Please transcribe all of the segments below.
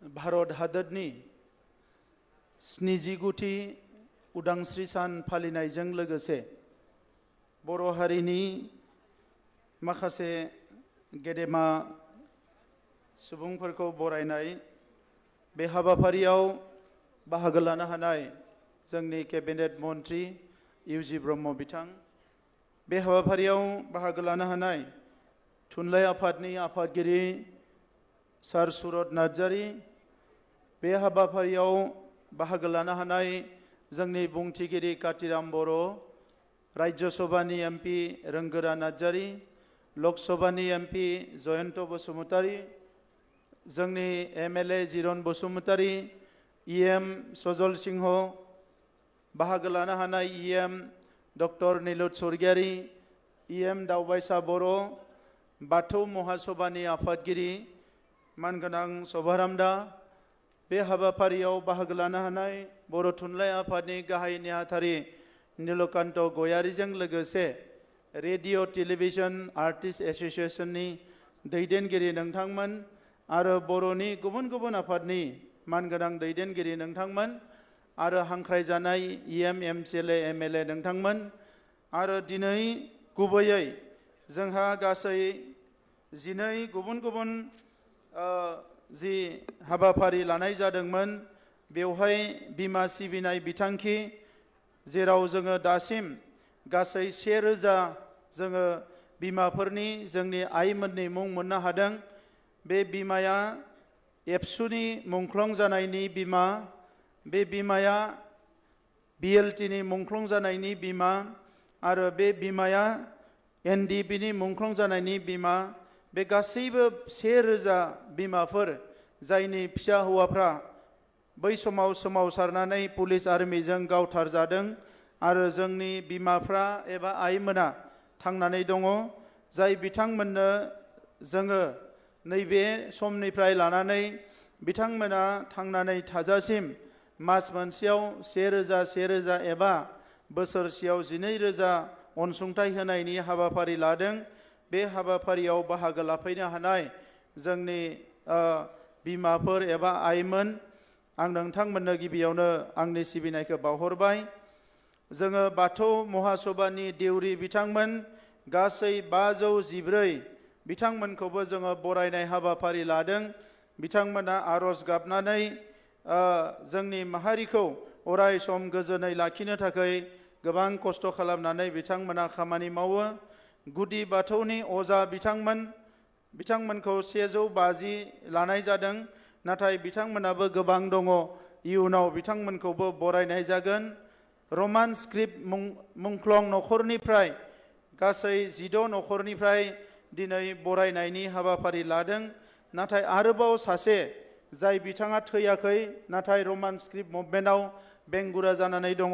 भारत हादरनि 79थि उदांस्रि सान फालिनायजों लोगोसे बर' हारिनि माखासे गेदेमा सुबुंफोरखौ बरायनाय बे हाबाफारियाव बाहागो लानो हानाय जोंनि केबिनेट मन्त्रि इउजि ब्रह्म बिथां, बे हाबाफारियाव बाहागो लानो हानाय थुनलाइ आफादनि आफादगिरि सार सुरत नार्जारी, बे हाबाफारियाव बाहागो लानो हानाय जोंनि बुंथिगिरि कातिराम बर', राज्य सभानि एमपि रोंगोरा नार्जारी, लक सभानि एमपि जयन्त बसुमतारी, जोंनि एमएलए जिरन बसुमतारी, इएम सजल सिंह, बाहागो लानो हानाय EM doctor नीलुत Swargiary, EM Daobaisa बर', बाथौ महासभानि आफादगिरि मानगोनां सभारामदा, बे हाबाफारियाव बाहागो लानो हानाय बर' थुनलाइ आफादनि गाहाय नेहाथारि नीलकान्त गयारीजों लोगोसे रेडिअ टेलिभिजन आर्टिस्ट एसोसिएशननि दैदेनगिरि नोंथांमोन आरो बर'नि गुबुन गुबुन आफादनि मानगोनां दैदेनगिरि नोंथांमोन आरो हांख्रायजानाय इएम एमसिएलए एमएलए नोंथांमोन आरो दिनै गुबैयै जोंहा गासै 12 गुबुन गुबुन जि हाबाफारि लानाय जादोंमोन, बेवहाय बिमा सिबिनाय बिथांखि, जेराव जोङो दासिम गासै 1000 जोङो बिमाफोरनि जोंनि आइमोननि मुं मोननो हादों। बे बिमाया एबसुनि मुंख्लं जानायनि बिमा, बे बिमाया बिएलटिनि मुंख्लं जानायनि बिमा आरो बे बिमाया एनडिपिनि मुंख्लं जानायनि बिमा, बे गासैबो 1000 बिमाफोर जायनि फिसा हौवाफ्रा बै समाव सोमावसारनानै पुलिस आर्मिजों गावथारजादों आरो जोंनि बिमाफ्रा एबा आइमोना थांनानै दङ, जाय बिथांमोननो जोङो नैबे समनिफ्राय लानानै बिथांमोना थांनानै थाजासिम मास मोनसेयाव 1000 एबा बोसोरसेयाव 12000 अनसुंथाइ होनायनि हाबाफारि लादों। बे हाबाफारियाव बाहागो लाफैनो हानाय जोंनि बिमाफोर एबा आइमोन, आं नोंथांमोननो गिबियावनो आंनि सिबिनायखौ बावहरबाय। जोङो बाथौ महासभानि देउरि बिथांमोन गासै 514 बिथांमोनखौबो जोङो बरायनाय हाबाफारि लादों। बिथांमोना आरज गाबनानै जोंनि माहारिखौ अराय सम गोजोनै लाखिनो थाखाय गोबां खस्थ' खालामनानै बिथांमोना खामानि मावो। गुदि बाथौनि अजा बिथांमोनखौ 150 लानाय जादों, नाथाय बिथांमोनाबो गोबां दङ। इयुनाव बिथांमोनखौबो बरायनाय जागोन। रमान स्क्रिप्ट मुंख्लं न'खरनिफ्राय गासै 16 न'खरनिफ्राय दिनै बरायनायनि हाबाफारि लादों। नाथाय आरोबाव सासे जाय बिथाङा थैयाखै नाथाय रमान स्क्रिप्ट मुभमेन्टआव बेंगुरा जानानै दङ,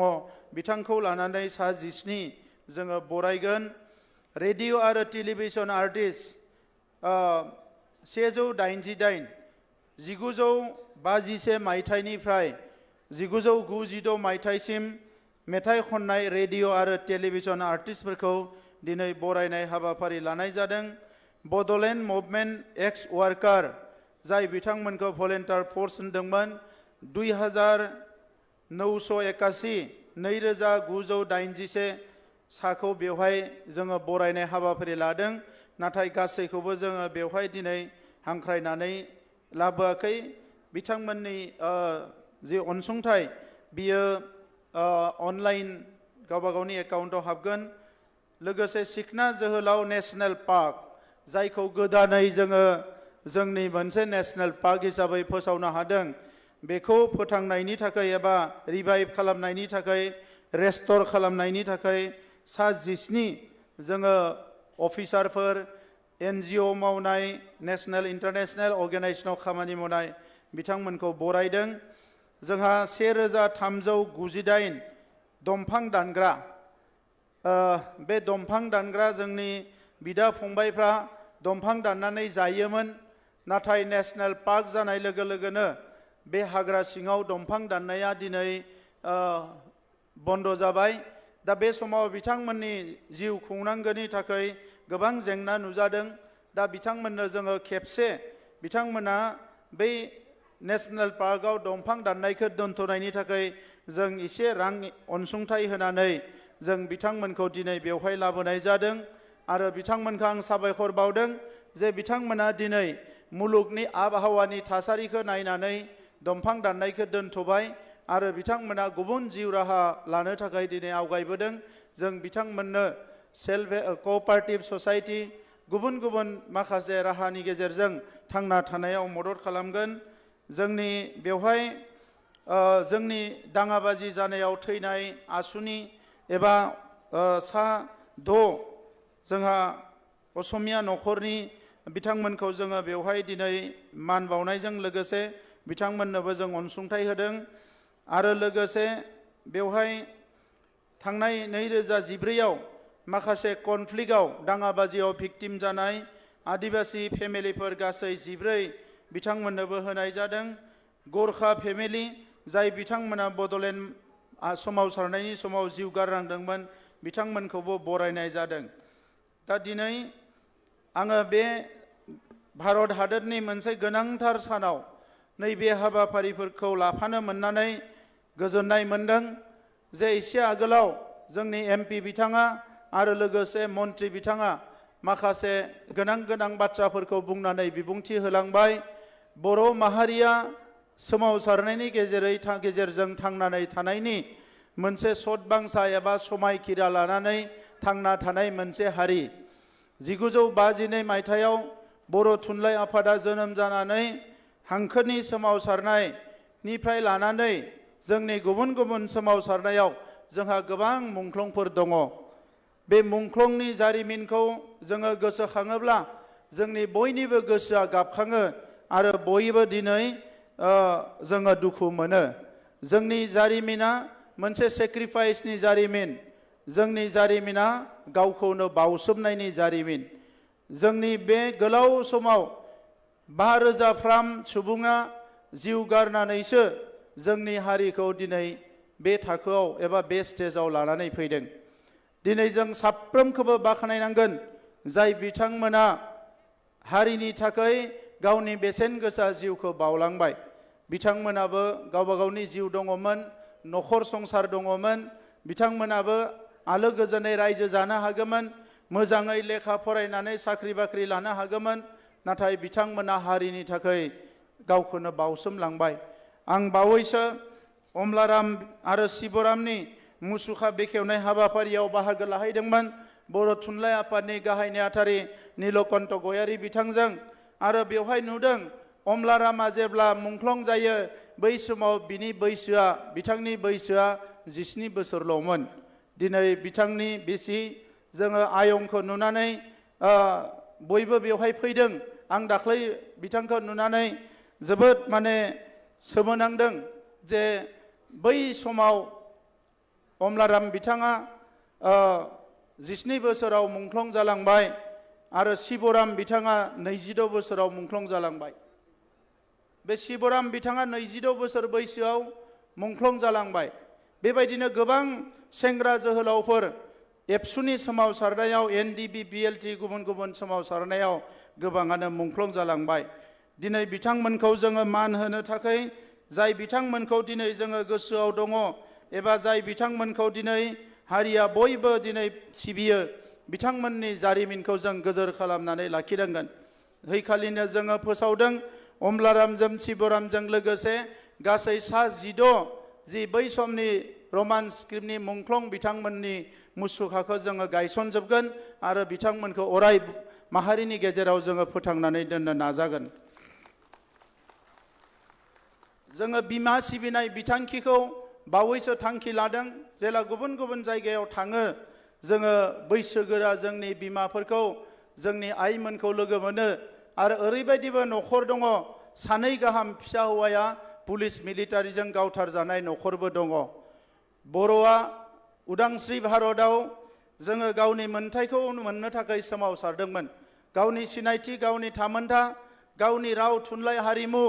बिथांखौ लानानै सा 17 जोङो बरायगोन। रेडिअ आरो टेलिभिजन आर्टिस्ट 188 1951 मायथाइनिफ्राय 1996 मायथाइसिम मेथाइ खननाय रेडिअ आरो टेलिभिजन आर्टिस्टफोरखौ दिनै बरायनाय हाबाफारि लानाय जादों। बड'लेण्ड मुभमेन्ट एक्स वार्कार, जाय बिथांमोनखौ भलेन्टियार फर्स होनदोंमोन, 2981 2981 साखौ बेवहाय जोङो बरायनाय हाबाफारि लादों। नाथाय गासैखौबो जोङो बेवहाय दिनै हांख्रायनानै लाबोआखै। बिथांमोननि जि अनसुंथाइ बियो अनलाइन गावबा गावनि एकाउन्टाव हाबगोन। लोगोसे सिखना जोहोलाव नेशनेल पार्क, जायखौ गोदानै जोङो जोंनि मोनसे नेशनेल पार्क हिसाबै फोसावनो हादों, बेखौ फोथांनायनि थाखाय एबा रिभाइभ खालामनायनि थाखाय, रेस्ट'र खालामनायनि थाखाय सा 17 जोङो अफिसारफोर, एनजिअ मावनाय, नेशनेल इन्टारनेशनेल अर्गेनाइजेसनाव खामानि मावनाय बिथांमोनखौ बरायदों। जोंहा 1398 दंफां दानग्रा, बे दंफां दानग्रा जोंनि बिदा फंबायफ्रा दंफां दाननानै जायोमोन, नाथाय नेशनेल पार्क जानाय लोगो लोगोनो बे हाग्रा सिङाव दंफां दाननाया दिनै बन्द जाबाय। दा बे समाव बिथांमोननि जिउ खुंनांगौनि थाखाय गोबां जेंना नुजादों। दा बिथांमोननो जोङो खेबसे बिथांमोना बै नेशनेल पार्कआव दंफां दाननायखौ दोनथ'नायनि थाखाय जों एसे रां अनसुंथाइ होनानै जों बिथांमोनखौ दिनै बेवहाय लाबोनाय जादों आरो बिथांमोनखौ आं साबायखर बावदों जे बिथांमोना दिनै मुलुगनि आबहावानि थासारिखौ नायनानै दंफां दाननायखौ दोनथ'बाय आरो बिथांमोना गुबुन जिउ राहा लानो थाखाय दिनै आवगायबोदों। जों बिथांमोननो सेल्फ कअपारेटिभ ससाइटि गुबुन गुबुन माखासे राहानि गेजेरजों थांना थानायाव मदद खालामगोन। जोंनि बेवहाय जोंनि दाङाबाजि जानायाव थैनाय आसुनि एबा सा 6 जोंहा असमिया न'खरनि बिथांमोनखौ जोङो बेवहाय दिनै मान बावनायजों लोगोसे बिथांमोननोबो जों अनसुंथाइ होदों आरो लोगोसे बेवहाय थांनाय 2014आव माखासे कनफ्लिक्टआव दाङाबाजियाव भिक्टिम जानाय आदिबासि फेमिलिफोर गासै 14 बिथांमोननोबो होनाय जादों। गोरखा फेमिलि जाय बिथांमोना बड'लेण्ड सोमावसारनायनि समाव जिउ गारनांदोंमोन बिथांमोनखौबो बरायनाय जादों। दा दिनै आङो बे भारत हादरनि मोनसे गोनांथार सानाव नैबे हाबाफारिफोरखौ लाफानो मोननानै गोजोननाय मोनदों जे एसे आगोलाव जोंनि MP बिथाङा आरो लोगोसे मन्त्रि बिथाङा माखासे गोनां बाथ्राफोरखौ बुंनानै बिबुंथि होलांबाय। बर' माहारिया सोमावसारनायनि गेजेरजों थांनानै थानायनि मोनसे सदबांसा एबा समायखिरा लानानै थांना थानाय मोनसे हारि। 1952 मायथाइयाव बर' थुनलाइ आफादा जोनोम जानानै हांखोनि सोमावसारनायनिफ्राय लानानै जोंनि गुबुन गुबुन सोमावसारनायाव जोंहा गोबां मुंख्लंफोर दङ। बे मुंख्लंनि जारिमिनखौ जोङो गोसोखाङोब्ला जोंनि बयनिबो गोसोआ गाबखाङो आरो बयबो दिनै जोङो दुखु मोनो। जोंनि जारिमिना मोनसे सेक्रिफाइसनि जारिमिन, जोंनि जारिमिना गावखौनो बावसोमनायनि जारिमिन। जोंनि बे गोलाव समाव 5000 सुबुङा जिउ गारनानैसो जोंनि हारिखौ दिनै बे थाखोआव एबा बे स्टेजाव लानानै फैदों। दिनै जों साफ्रोमखौबो बाख्नायनांगोन जाय बिथांमोना हारिनि थाखाय गावनि बेसेन गोसा जिउखौ बावलांबाय। बिथांमोनाबो गावबा गावनि जिउ दङमोन, न'खर संसार दङमोन, बिथांमोनाबो आलो गोजोनै रायजो जानो हागौमोन, मोजाङै लेखा फरायनानै साख्रि बाख्रि लानो हागौमोन, नाथाय बिथांमोना हारिनि थाखाय गावखौनो बावसोमलांबाय। आं बावैसो अमलाराम आरो शिबरामनि मुसुखा बेखेवनाय हाबाफारियाव बाहागो लाहैदोंमोन बर' थुनलाइ आफादनि गाहाय नेहाथारि नीलकण्ठ गयारी बिथांजों आरो बेवहाय नुदों अमलारामा जेब्ला मुंख्लं जायो बै समाव बिथांनि बैसोआ 17 बोसोरल'मोन। दिनै बिथांनि बिसि जोङो आयंखौ नुनानै बयबो बेवहाय फैदों। आं दाख्लै बिथांखौ नुनानै जोबोद सोमोनांदों जे बै समाव अमलाराम बिथाङा 17 बोसोराव मुंख्लं जालांबाय आरो शिबराम बिथाङा 26 बोसोराव मुंख्लं जालांबाय। बे शिबराम बिथाङा 26 बोसोर बैसोआव मुंख्लं जालांबाय। बेबायदिनो गोबां सेंग्रा जोहोलावफोर एबसुनि सोमावसारनायाव NDB BLT गुबुन गुबुन सोमावसारनायाव गोबाङानो मुंख्लं जालांबाय। दिनै बिथांमोनखौ जोङो मान होनो थाखाय जाय बिथांमोनखौ दिनै जोङो गोसोआव दङ एबा जाय बिथांमोनखौ दिनै हारिया बयबो दिनै सिबियो बिथांमोननि जारिमिनखौ जों गोजोर खालामनानै लाखिनांगोन। हैखालिनो जोङो फोसावदों अमलारामजों शिबरामजों लोगोसे गासै सा 16 जि बै समनि रमान स्क्रिप्टनि मुंख्लं बिथांमोननि मुसुखाखौ जोङो गायसनजोबगोन आरो बिथांमोनखौ अराय माहारिनि गेजेराव जोङो फोथांनानै दोननो नाजागोन। जोङो बिमा सिबिनाय बिथांखिखौ बावैसो थांखि लादों। जेला गुबुन गुबुन जायगायाव थाङो जोङो बैसोगोरा जोंनि बिमाफोरखौ जोंनि आइमोनखौ लोगो मोनो आरो ओरैबायदिबो न'खर दङ 2 गाहाम फिसा हौवाया पुलिस मिलिटारिजों गावथारजानाय न'खरबो दङ। बर'आ उदांस्रि भारतआव जोङो गावनि मोनथायखौ मोननो थाखाय सोमावसारदोंमोन। गावनि सिनायथि, गावनि थामोनथा, गावनि राव थुनलाइ हारिमु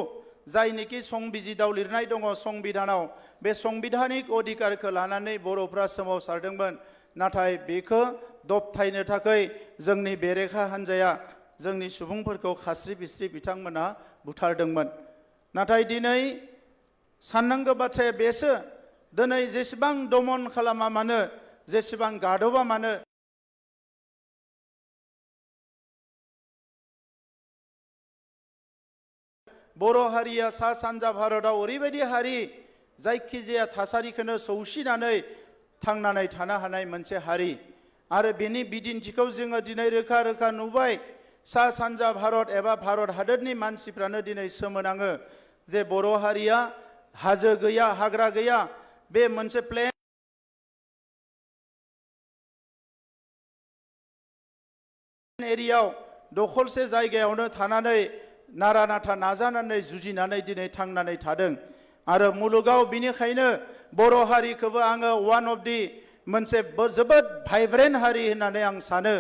जायनिखि संबिजिदाव लिरनाय दङ संबिधानाव, बे संबिधानिक अधिकारखौ लानानै बर'फ्रा सोमावसारदोंमोन। नाथाय बेखौ दबथायनो थाखाय जोंनि बेरेखा हान्जाया जोंनि सुबुंफोरखौ खास्रि बिस्रि बिथांमोना बुथारदोंमोन। नाथाय दिनै साननांगौ बाथ्राया बेसो दिनै जेसेबां दमन खालामा मानो जेसेबां गादबा मानो बर' हारिया सा सानजा भारताव ओरैबायदि हारि जायखिजाया थासारिखौनो सौसिनानै थांनानै थानो हानाय मोनसे हारि आरो बेनि बिदिन्थिखौ जोङो दिनै रोखा रोखा नुबाय सा सानजा भारत एबा भारत हादरनि मानसिफ्रानो दिनै सोमोनाङो जे बर' हारिया हाजो गैया हाग्रा गैया बे मोनसे प्लेन एरियायाव दखलसे जायगायावनो थानानै नारा नाथा नाजानानै जुजिनानै दिनै थांनानै थादों आरो मुलुगाव बिनिखायनो बर' हारिखौबो आङो वान अफ दि मोनसे जोबोद भाइब्रेन्ट हारि होननानै आं सानो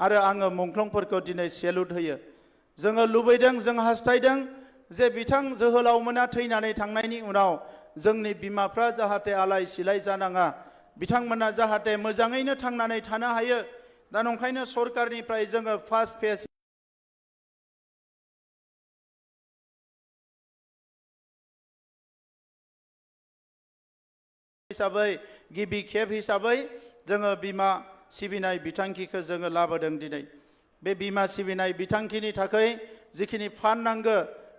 आरो आङो मुंख्लंफोरखौ दिनै सेलुट होयो जोङो लुबैदों जों हास्थायदों जे बिथां जोहोलावमोना थैनानै थांनायनि उनाव जोंनि बिमाफ्रा जाहाथे आलाय सिलाय जानाङा बिथांमोना जाहाथे मोजाङैनो थांनानै थानो हायो दा नंखायनो सरकारनिफ्राय जोङो फार्स्ट फेज हिसाबै गिबि खेब हिसाबै जोङो बिमा सिबिनाय बिथांखिखौ जोङो लाबोदों दिनै बे बिमा सिबिनाय बिथांखिनि थाखाय जिखिनि फान्ड नांगौ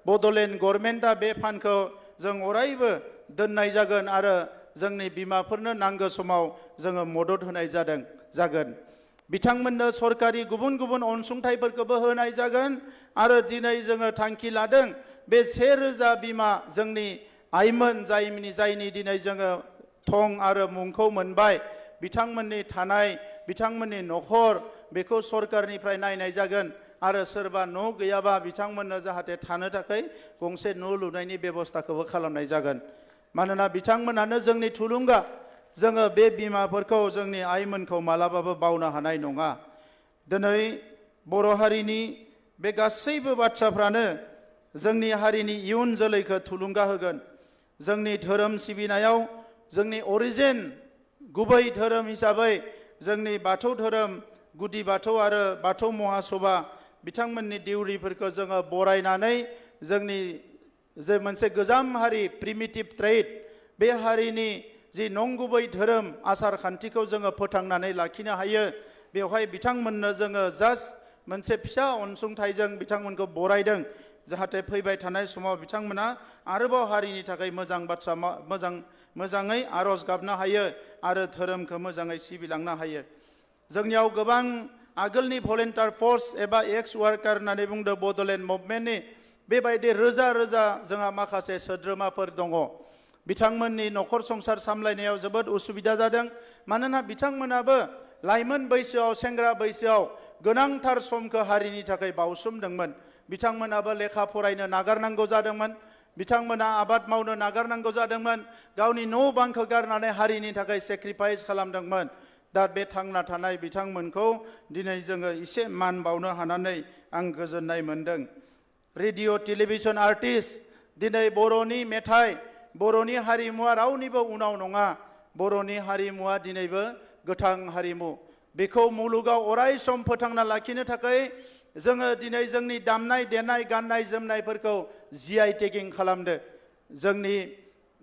बड'लेण्ड गभर्नमेन्टआ बे फान्डखौ जों अरायबो दोननाय जागोन आरो जोंनि बिमाफोरनो नांगौ समाव जोङो मदद होनाय जागोन बिथांमोननो सरकारि गुबुन गुबुन अनसुंथाइफोरखौबो होनाय जागोन आरो दिनै जोङो थांखि लादों बे 1000 बिमा जोंनि आइमोन जायनि दिनै जोङो थं आरो मुंखौ मोनबाय बिथांमोननि थानाय बिथांमोननि न'खर बेखौ सरकारनिफ्राय नायनाय जागोन आरो सोरबा न' गैयाबा बिथांमोननो जाहाथे थानो थाखाय गंसे न' लुनायनि बेबस्थाखौबो खालामनाय जागोन मानोना बिथांमोनानो जोंनि थुलुंगा जोङो बे बिमाफोरखौ जोंनि आइमोनखौ मालाबाबो बावनो हानाय नङा दिनै बर' हारिनि बे गासैबो बाथ्राफ्रानो जोंनि हारिनि इयुन जोलैखौ थुलुंगा होगोन जोंनि धोरोम सिबिनायाव जोंनि अरिजिन गुबै धोरोम हिसाबै जोंनि बाथौ धोरोम गुदि बाथौ आरो बाथौ महासभा बिथांमोननि दिउरिफोरखौ जोङो बरायनानै जोंनि जे मोनसे गोजाम हारि प्रिमिटिभ ट्रेड बे हारिनि जि नंगुबै धोरोम आसार खान्थिखौ जोङो फोथांनानै लाखिनो हायो बेवहाय बिथांमोननो जोङो जास्ट मोनसे फिसा अनसुंथाइजों बिथांमोनखौ बरायदों जाहाथे फैबाय थानाय समाव बिथांमोना आरोबाव हारिनि थाखाय मोजां बाथ्रा मोजाङै आरज गाबनो हायो आरो धोरोमखौ मोजाङै सिबिलांनो हायो जोंनियाव गोबां आगोलनि भलेन्टियार फर्स एबा एक्स वार्कार होननानै बुंदों बड'लेण्ड मुभमेन्टनि बेबायदि रोजा रोजा जोंहा माखासे सोद्रोमाफोर दङ बिथांमोननि न'खर संसार सामलायनायाव जोबोद उसुबिदा जादों मानोना बिथांमोनाबो लाइमोन बैसोआव सेंग्रा बैसोआव गोनांथार समखौ हारिनि थाखाय बावसोमदोंमोन बिथांमोनाबो लेखा फरायनो नागारनांगौ जादोंमोन बिथांमोना आबाद मावनो नागारनांगौ जादोंमोन गावनि न' बांखौ गारनानै हारिनि थाखाय सेक्रिफाइस खालामदोंमोन दा बे थांना थानाय बिथांमोनखौ दिनै जोङो एसे मान बावनो हानानै आं गोजोननाय मोनदों रेडिअ टेलिभिजन आर्टिस्ट दिनै बर'नि मेथाइ बर'नि हारिमुवा रावनिबो उनाव नङा बर'नि हारिमुवा दिनैबो गोथां हारिमु बेखौ मुलुगाव अराय सम फोथांना लाखिनो थाखाय जोङो दिनै जोंनि दामनाय देनाय गाननाय जोमनायफोरखौ GI टेगिं खालामदो जोंनि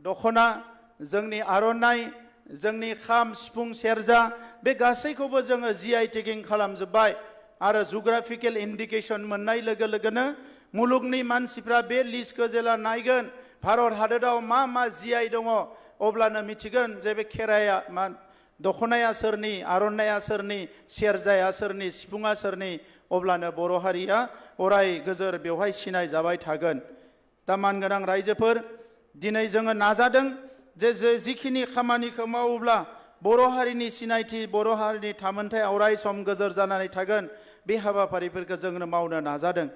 दख'ना जोंनि आर'नाइ जोंनि खाम सिफुं सेरजा बे गासैखौबो जोङो GI टेगिं खालामजोब्बाय आरो जुग्राफिकेल इन्डिकेसन मोननाय लोगो लोगोनो मुलुगनि मानसिफ्रा बे लिस्टखौ जेला नायगोन भारत हादराव मा GI दङ अब्लानो मिथिगोन जे बे खेराइया मा दख'नाया सोरनि आर'नाइया सोरनि सेरजाया सोरनि सिफुङा सोरनि अब्लानो बर' हारिया अराय गोजोर बेवहाय सिनाय जाबाय थागोन दा मानगोनां रायजोफोर दिनै जोङो नाजादों जे जिखिनि खामानिखौ मावोब्ला बर' हारिनि सिनायथि बर' हारिनि थामोनथाय अराय सम गोजोर जानानै थागोन बे हाबाफारिफोरखौ जोङो मावनो नाजादों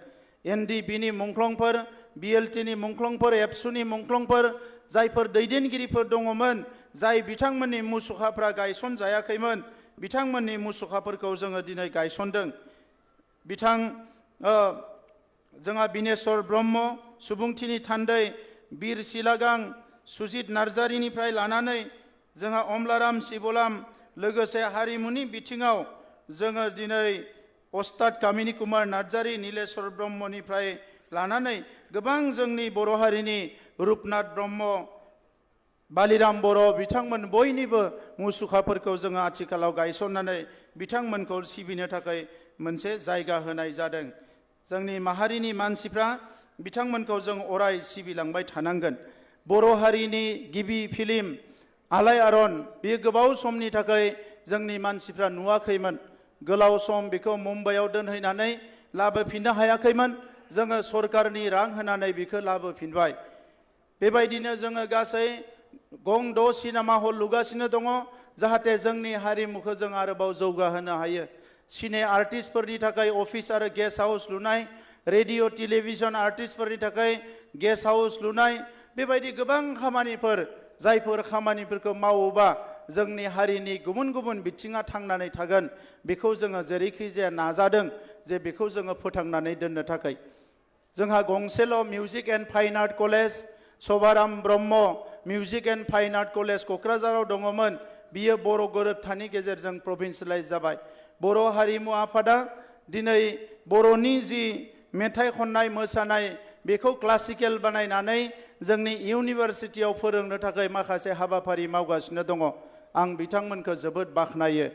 NDPनि मुंख्लंफोर BLTनि मुंख्लंफोर एबसुनि मुंख्लंफोर जायफोर दैदेनगिरिफोर दङमोन जाय बिथांमोननि मुसुखाफ्रा गायसनजायाखैमोन बिथांमोननि मुसुखाफोरखौ जोङो दिनै गायसनदों बिथां जोंहा बिनेश्वर ब्रह्म सुबुंथिनि थान्दै बिर सिलागां सुजित नार्जारिनिफ्राय लानानै जोंहा अमलाराम शिबलाम लोगोसे हारिमुनि बिथिङाव जोङो दिनै अस्ताद कामिनी कुमार नार्जारि नीलेश्वर ब्रह्मनिफ्राय लानानै गोबां जोंनि बर' हारिनि रुपनाथ ब्रह्म बालिराम बर' बिथांमोन बयनिबो मुसुखाफोरखौ जोङो आथिखालाव गायसननानै बिथांमोनखौ सिबिनो थाखाय मोनसे जायगा होनाय जादों। जोंनि माहारिनि मानसिफ्रा बिथांमोनखौ जों अराय सिबिलांबाय थानांगोन। बर' हारिनि गिबि फिल्म आलायारन बेयो गोबाव समनि थाखाय जोंनि मानसिफ्रा नुवाखैमोन। गोलाव सम बेखौ मुम्बाइआव दोनहैनानै लाबोफिननो हायाखैमोन। जोङो सरकारनि रां होनानै बेखौ लाबोफिनबाय। बेबायदिनो जोङो गासै गं 6 सिनेमा हल लुगासिनो दङ, जाहाथे जोंनि हारिमुखौ जों आरोबाव जौगाहोनो हायो। सिने आर्टिस्टफोरनि थाखाय अफिस आरो गेस्ट हाउस लुनाय, रेडिअ टेलिभिजन आर्टिस्टफोरनि थाखाय गेस्ट हाउस लुनाय, बेबायदि गोबां खामानिफोर, जायफोर खामानिफोरखौ मावोबा जोंनि हारिनि गुबुन गुबुन बिथिङा थांनानै थागोन, बेखौ जोङो जेरैखि जाया नाजादों जे बेखौ जोङो फोथांनानै दोननो थाखाय। जोंहा गंसेल' music and fine art college, Sabharam Brahma music and fine art college क'क्राझाराव दङमोन। बियो बर' गोरोबथानि गेजेरजों प्रभिन्सियेलाइज जाबाय। बर' हारिमु आफादा दिनै बर'नि जि मेथाइ खननाय मोसानाय बेखौ क्लासिकेल बानायनानै जोंनि इउनिभारसिटियाव फोरोंनो थाखाय माखासे हाबाफारि मावगासिनो दङ। आं बिथांमोनखौ जोबोद बाख्नायो।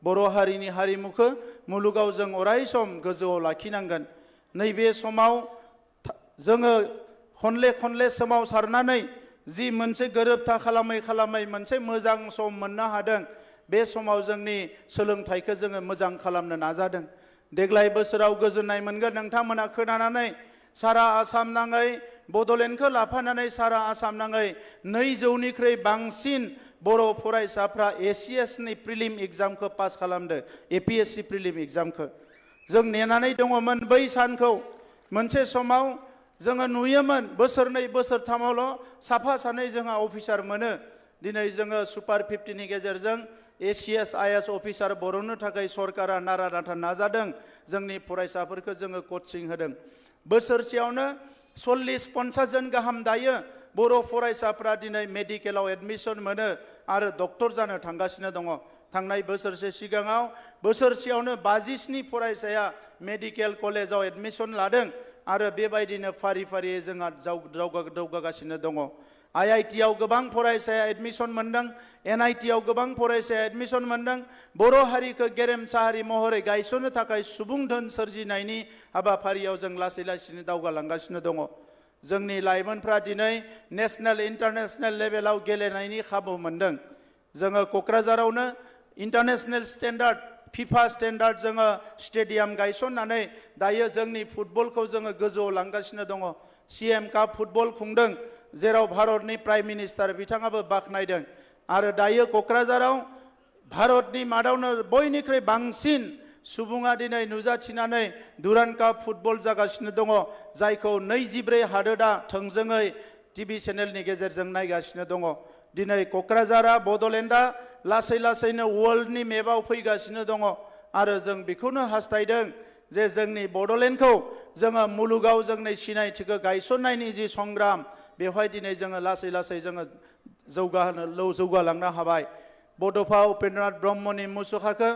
बर' हारिनि हारिमुखौ मुलुगाव जों अराय सम गोजौआव लाखिनांगोन। नैबे समाव जोङो खनले खनले सोमावसारनानै जि मोनसे गोरोबथा खालामै खालामै मोनसे मोजां सम मोननो हादों, बे समाव जोंनि सोलोंथाइखौ जोङो मोजां खालामनो नाजादों। देग्लाय बोसोराव गोजोननाय मोनगोन नोंथांमोना खोनानानै, सारा आसाम नाङै बड'लेण्डखौ लाफानानै सारा आसाम नाङै 200निख्रुइ बांसिन बर' फरायसाफ्रा ACSनि प्रिलिम एग्जामखौ पास खालामदो, APSC प्रिलिम एग्जामखौ। जों नेनानै दङमोन बै सानखौ। मोनसे समाव जोङो नुयोमोन बोसोरनै बोसोरथामावल' साफा सानै जोंहा अफिसार मोनो। दिनै जोङो सुपार 50नि गेजेरजों ACS IAS अफिसार बर'नो थाखाय सरकारा नारा नाथा नाजादों। जोंनि फरायसाफोरखौ जोङो कचिं होदों। बोसोरसेयावनो 40-50 जन गाहाम दायो बर' फरायसाफ्रा दिनै मेडिकेलाव एडमिसन मोनो आरो डक्टर जानो थांगासिनो दङ। थांनाय बोसोरसे सिगाङाव बोसोरसेयावनो 57 फरायसाया मेडिकेल कलेजाव एडमिसन लादों आरो बेबायदिनो फारि फारियै जोंहा दावगागासिनो दङ। IIT आव गोबां फरायसाया एडमिसन मोनदों, NIT आव गोबां फरायसाया एडमिसन मोनदों। बर' हारिखौ गेरेमसा हारि महरै गायसननो थाखाय सुबुं धोन सोरजिनायनि हाबाफारियाव जों लासै लासैनो दावगालांगासिनो दङ। जोंनि लाइमोनफ्रा दिनै नेशनेल इन्टारनेशनेल लेभेलाव गेलेनायनि खाबु मोनदों। जोङो क'क्राझारावनो इन्टारनेशनेल स्टेन्डार्ड FIFA स्टेन्डार्ड जोङो स्टेडियाम गायसननानै दायो जोंनि फुटबलखौ जोङो गोजौआव लांगासिनो दङ। CEM काप फुटबल खुंदों, जेराव भारतनि प्राइम मिनिस्टार बिथाङाबो बाख्नायदों। आरो दायो क'क्राझाराव भारतनि मादावनो बयनिख्रुइ बांसिन सुबुङा दिनै नुजाथिनानै दुरान्ड काप फुटबल जागासिनो दङ, जायखौ 24 हादोरा थोंजोङै TV चेनेलनि गेजेरजों नायगासिनो दङ। दिनै क'क्राझारा बड'लेण्डआ लासै लासैनो वर्ल्डनि मेपआव फैगासिनो दङ आरो जों बेखौनो हास्थायदों जे जोंनि बड'लेण्डखौ जोङो मुलुगाव जोंनि सिनायथिखौ गायसननायनि जि संग्राम, बेवहाय दिनै जोङो लासै लासै जोङो जौगालांनो हाबाय। बड'फा उपेन्द्रनाथ ब्रह्मनि मुसुखाखौ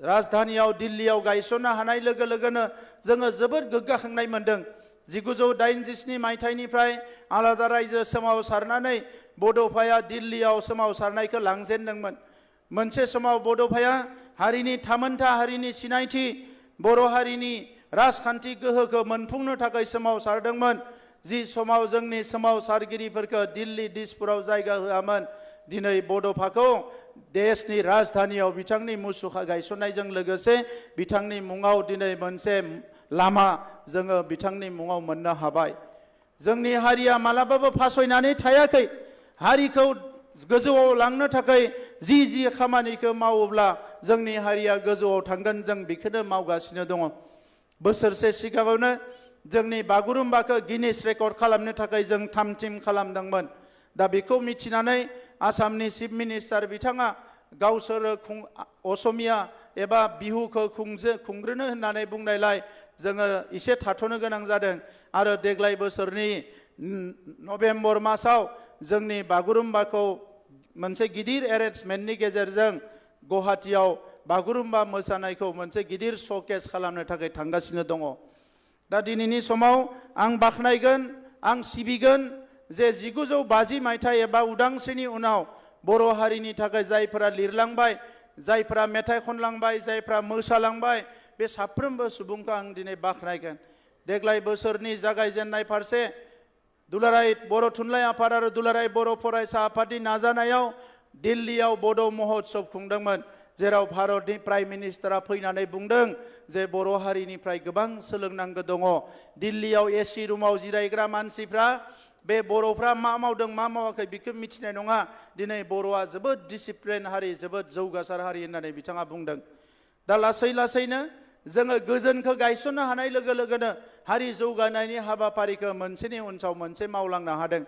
राजधानियाव दिल्लीयाव गायसननो हानाय लोगो लोगोनो जोङो जोबोद गोग्गाखांनाय मोन्दों। 1987 मायथाइनिफ्राय आलादा रायजो सोमावसारनानै बड'फाया दिल्लीयाव सोमावसारनायखौ लांजेनदोंमोन। मोनसे समाव बड'फाया हारिनि थामोनथा, हारिनि सिनायथि, बर' हारिनि राजखान्थि गोहोखौ मोनफुंनो थाखाय सोमावसारदोंमोन। जि समाव जोंनि सोमावसारगिरिफोरखौ दिल्ली दिसपुराव जायगा होआमोन, दिनै बड'फाखौ देशनि राजधानियाव बिथांनि मुसुखा गायसननायजों लोगोसे बिथांनि मुङाव दिनै मोनसे लामा जोङो बिथांनि मुङाव मोननो हाबाय। जोंनि हारिया मालाबाबो फासयनानै थायाखै। हारिखौ गोजौआव लांनो थाखाय जि खामानिखौ मावोब्ला जोंनि हारिया गोजौआव थांगोन, जों बेखौनो मावगासिनो दङ। बोसोरसे सिगाङावनो जोंनि बागुरुम्बाखौ गिनिस रेकर्ड खालामनो थाखाय जों थाम-थिम खालामदोंमोन। दा बेखौ मिथिनानै आसामनि चिफ मिनिस्टार बिथाङा गावसोरो असमिया एबा बिहुखौ खुंग्रोनो होननानै बुंनायलाय जोङो एसे थाथ'नो गोनां जादों आरो देग्लाय बोसोरनि नभेम्बर मासाव जोंनि बागुरुम्बाखौ मोनसे गिदिर एरेन्जमेन्टनि गेजेरजों गुवाहाटीयाव बागुरुम्बा मोसानायखौ मोनसे गिदिर श'केस खालामनो थाखाय थांगासिनो दङ। दा दिनैनि समाव आं बाख्नायगोन आं सिबिगोन जे 1950 मायथाइ एबा उदांस्रिनि उनाव बर' हारिनि थाखाय जायफोरा लिरलांबाय जायफोरा मेथाइ खनलांबाय जायफोरा मोसालांबाय बे साफ्रोमबो सुबुंखौ आं दिनै बाख्नायगोन देग्लाय बोसोरनि जागायजेननाय फारसे दुलाराय बर' थुनलाइ आफाद आरो दुलाराय बर' फरायसा आफादनि नाजानायाव दिल्लीयाव बड' महोत्सव खुंदोंमोन जेराव भारतनि प्राइम मिनिस्टारा फैनानै बुंदों जे बर' हारिनिफ्राय गोबां सोलोंनांगौ दङ दिल्लीयाव एसि रुमाव जिरायग्रा मानसिफ्रा बे बर'फ्रा मा मावदों मा मावाखै बेखौ मिथिनाय नङा दिनै बर'आ जोबोद डिसिप्लिन हारि जोबोद जौगासार हारि होननानै बिथाङा बुंदों दा लासै लासैनो जोङो गोजोनखौ गायसननो हानाय लोगो लोगोनो हारि जौगानायनि हाबाफारिखौ मोनसेनि उनाव मोनसे मावलांनो हादों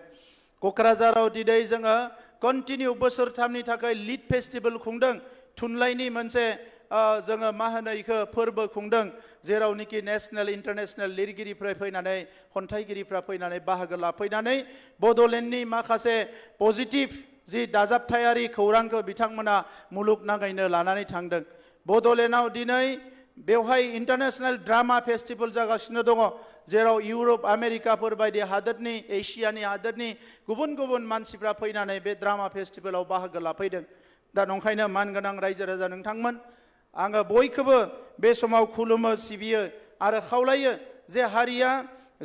क'क्राझाराव दिनै जोङो कन्टिनिउ बोसोरथामनि थाखाय लिड फेस्टिभेल खुंदों थुनलाइनि मोनसे जोङो मा होनो इखो फोरबो खुंदों जेरावनोखि नेशनेल इन्टारनेशनेल लिरगिरिफ्रा फैनानै खन्थाइगिरिफ्रा फैनानै बाहागो लाफैनानै बड'लेण्डनि माखासे पजिटिभ जि दाजाबथायारि खौरांखौ बिथांमोना मुलुगनाङैनो लानानै थांदों बड'लेण्डआव दिनै बेवहाय इन्टारनेशनेल ड्रामा फेस्टिभेल जागासिनो दङ जेराव इउरप आमेरिकाफोर बायदि हादोरनि एसियानि हादोरनि गुबुन गुबुन मानसिफ्रा फैनानै बे ड्रामा फेस्टिभेलाव बाहागो लाफैदों दा नंखायनो मानगोनां रायजो राजा नोंथांमोन आङो बयखौबो बे समाव खुलुमो सिबियो आरो खावलायो जे हारिया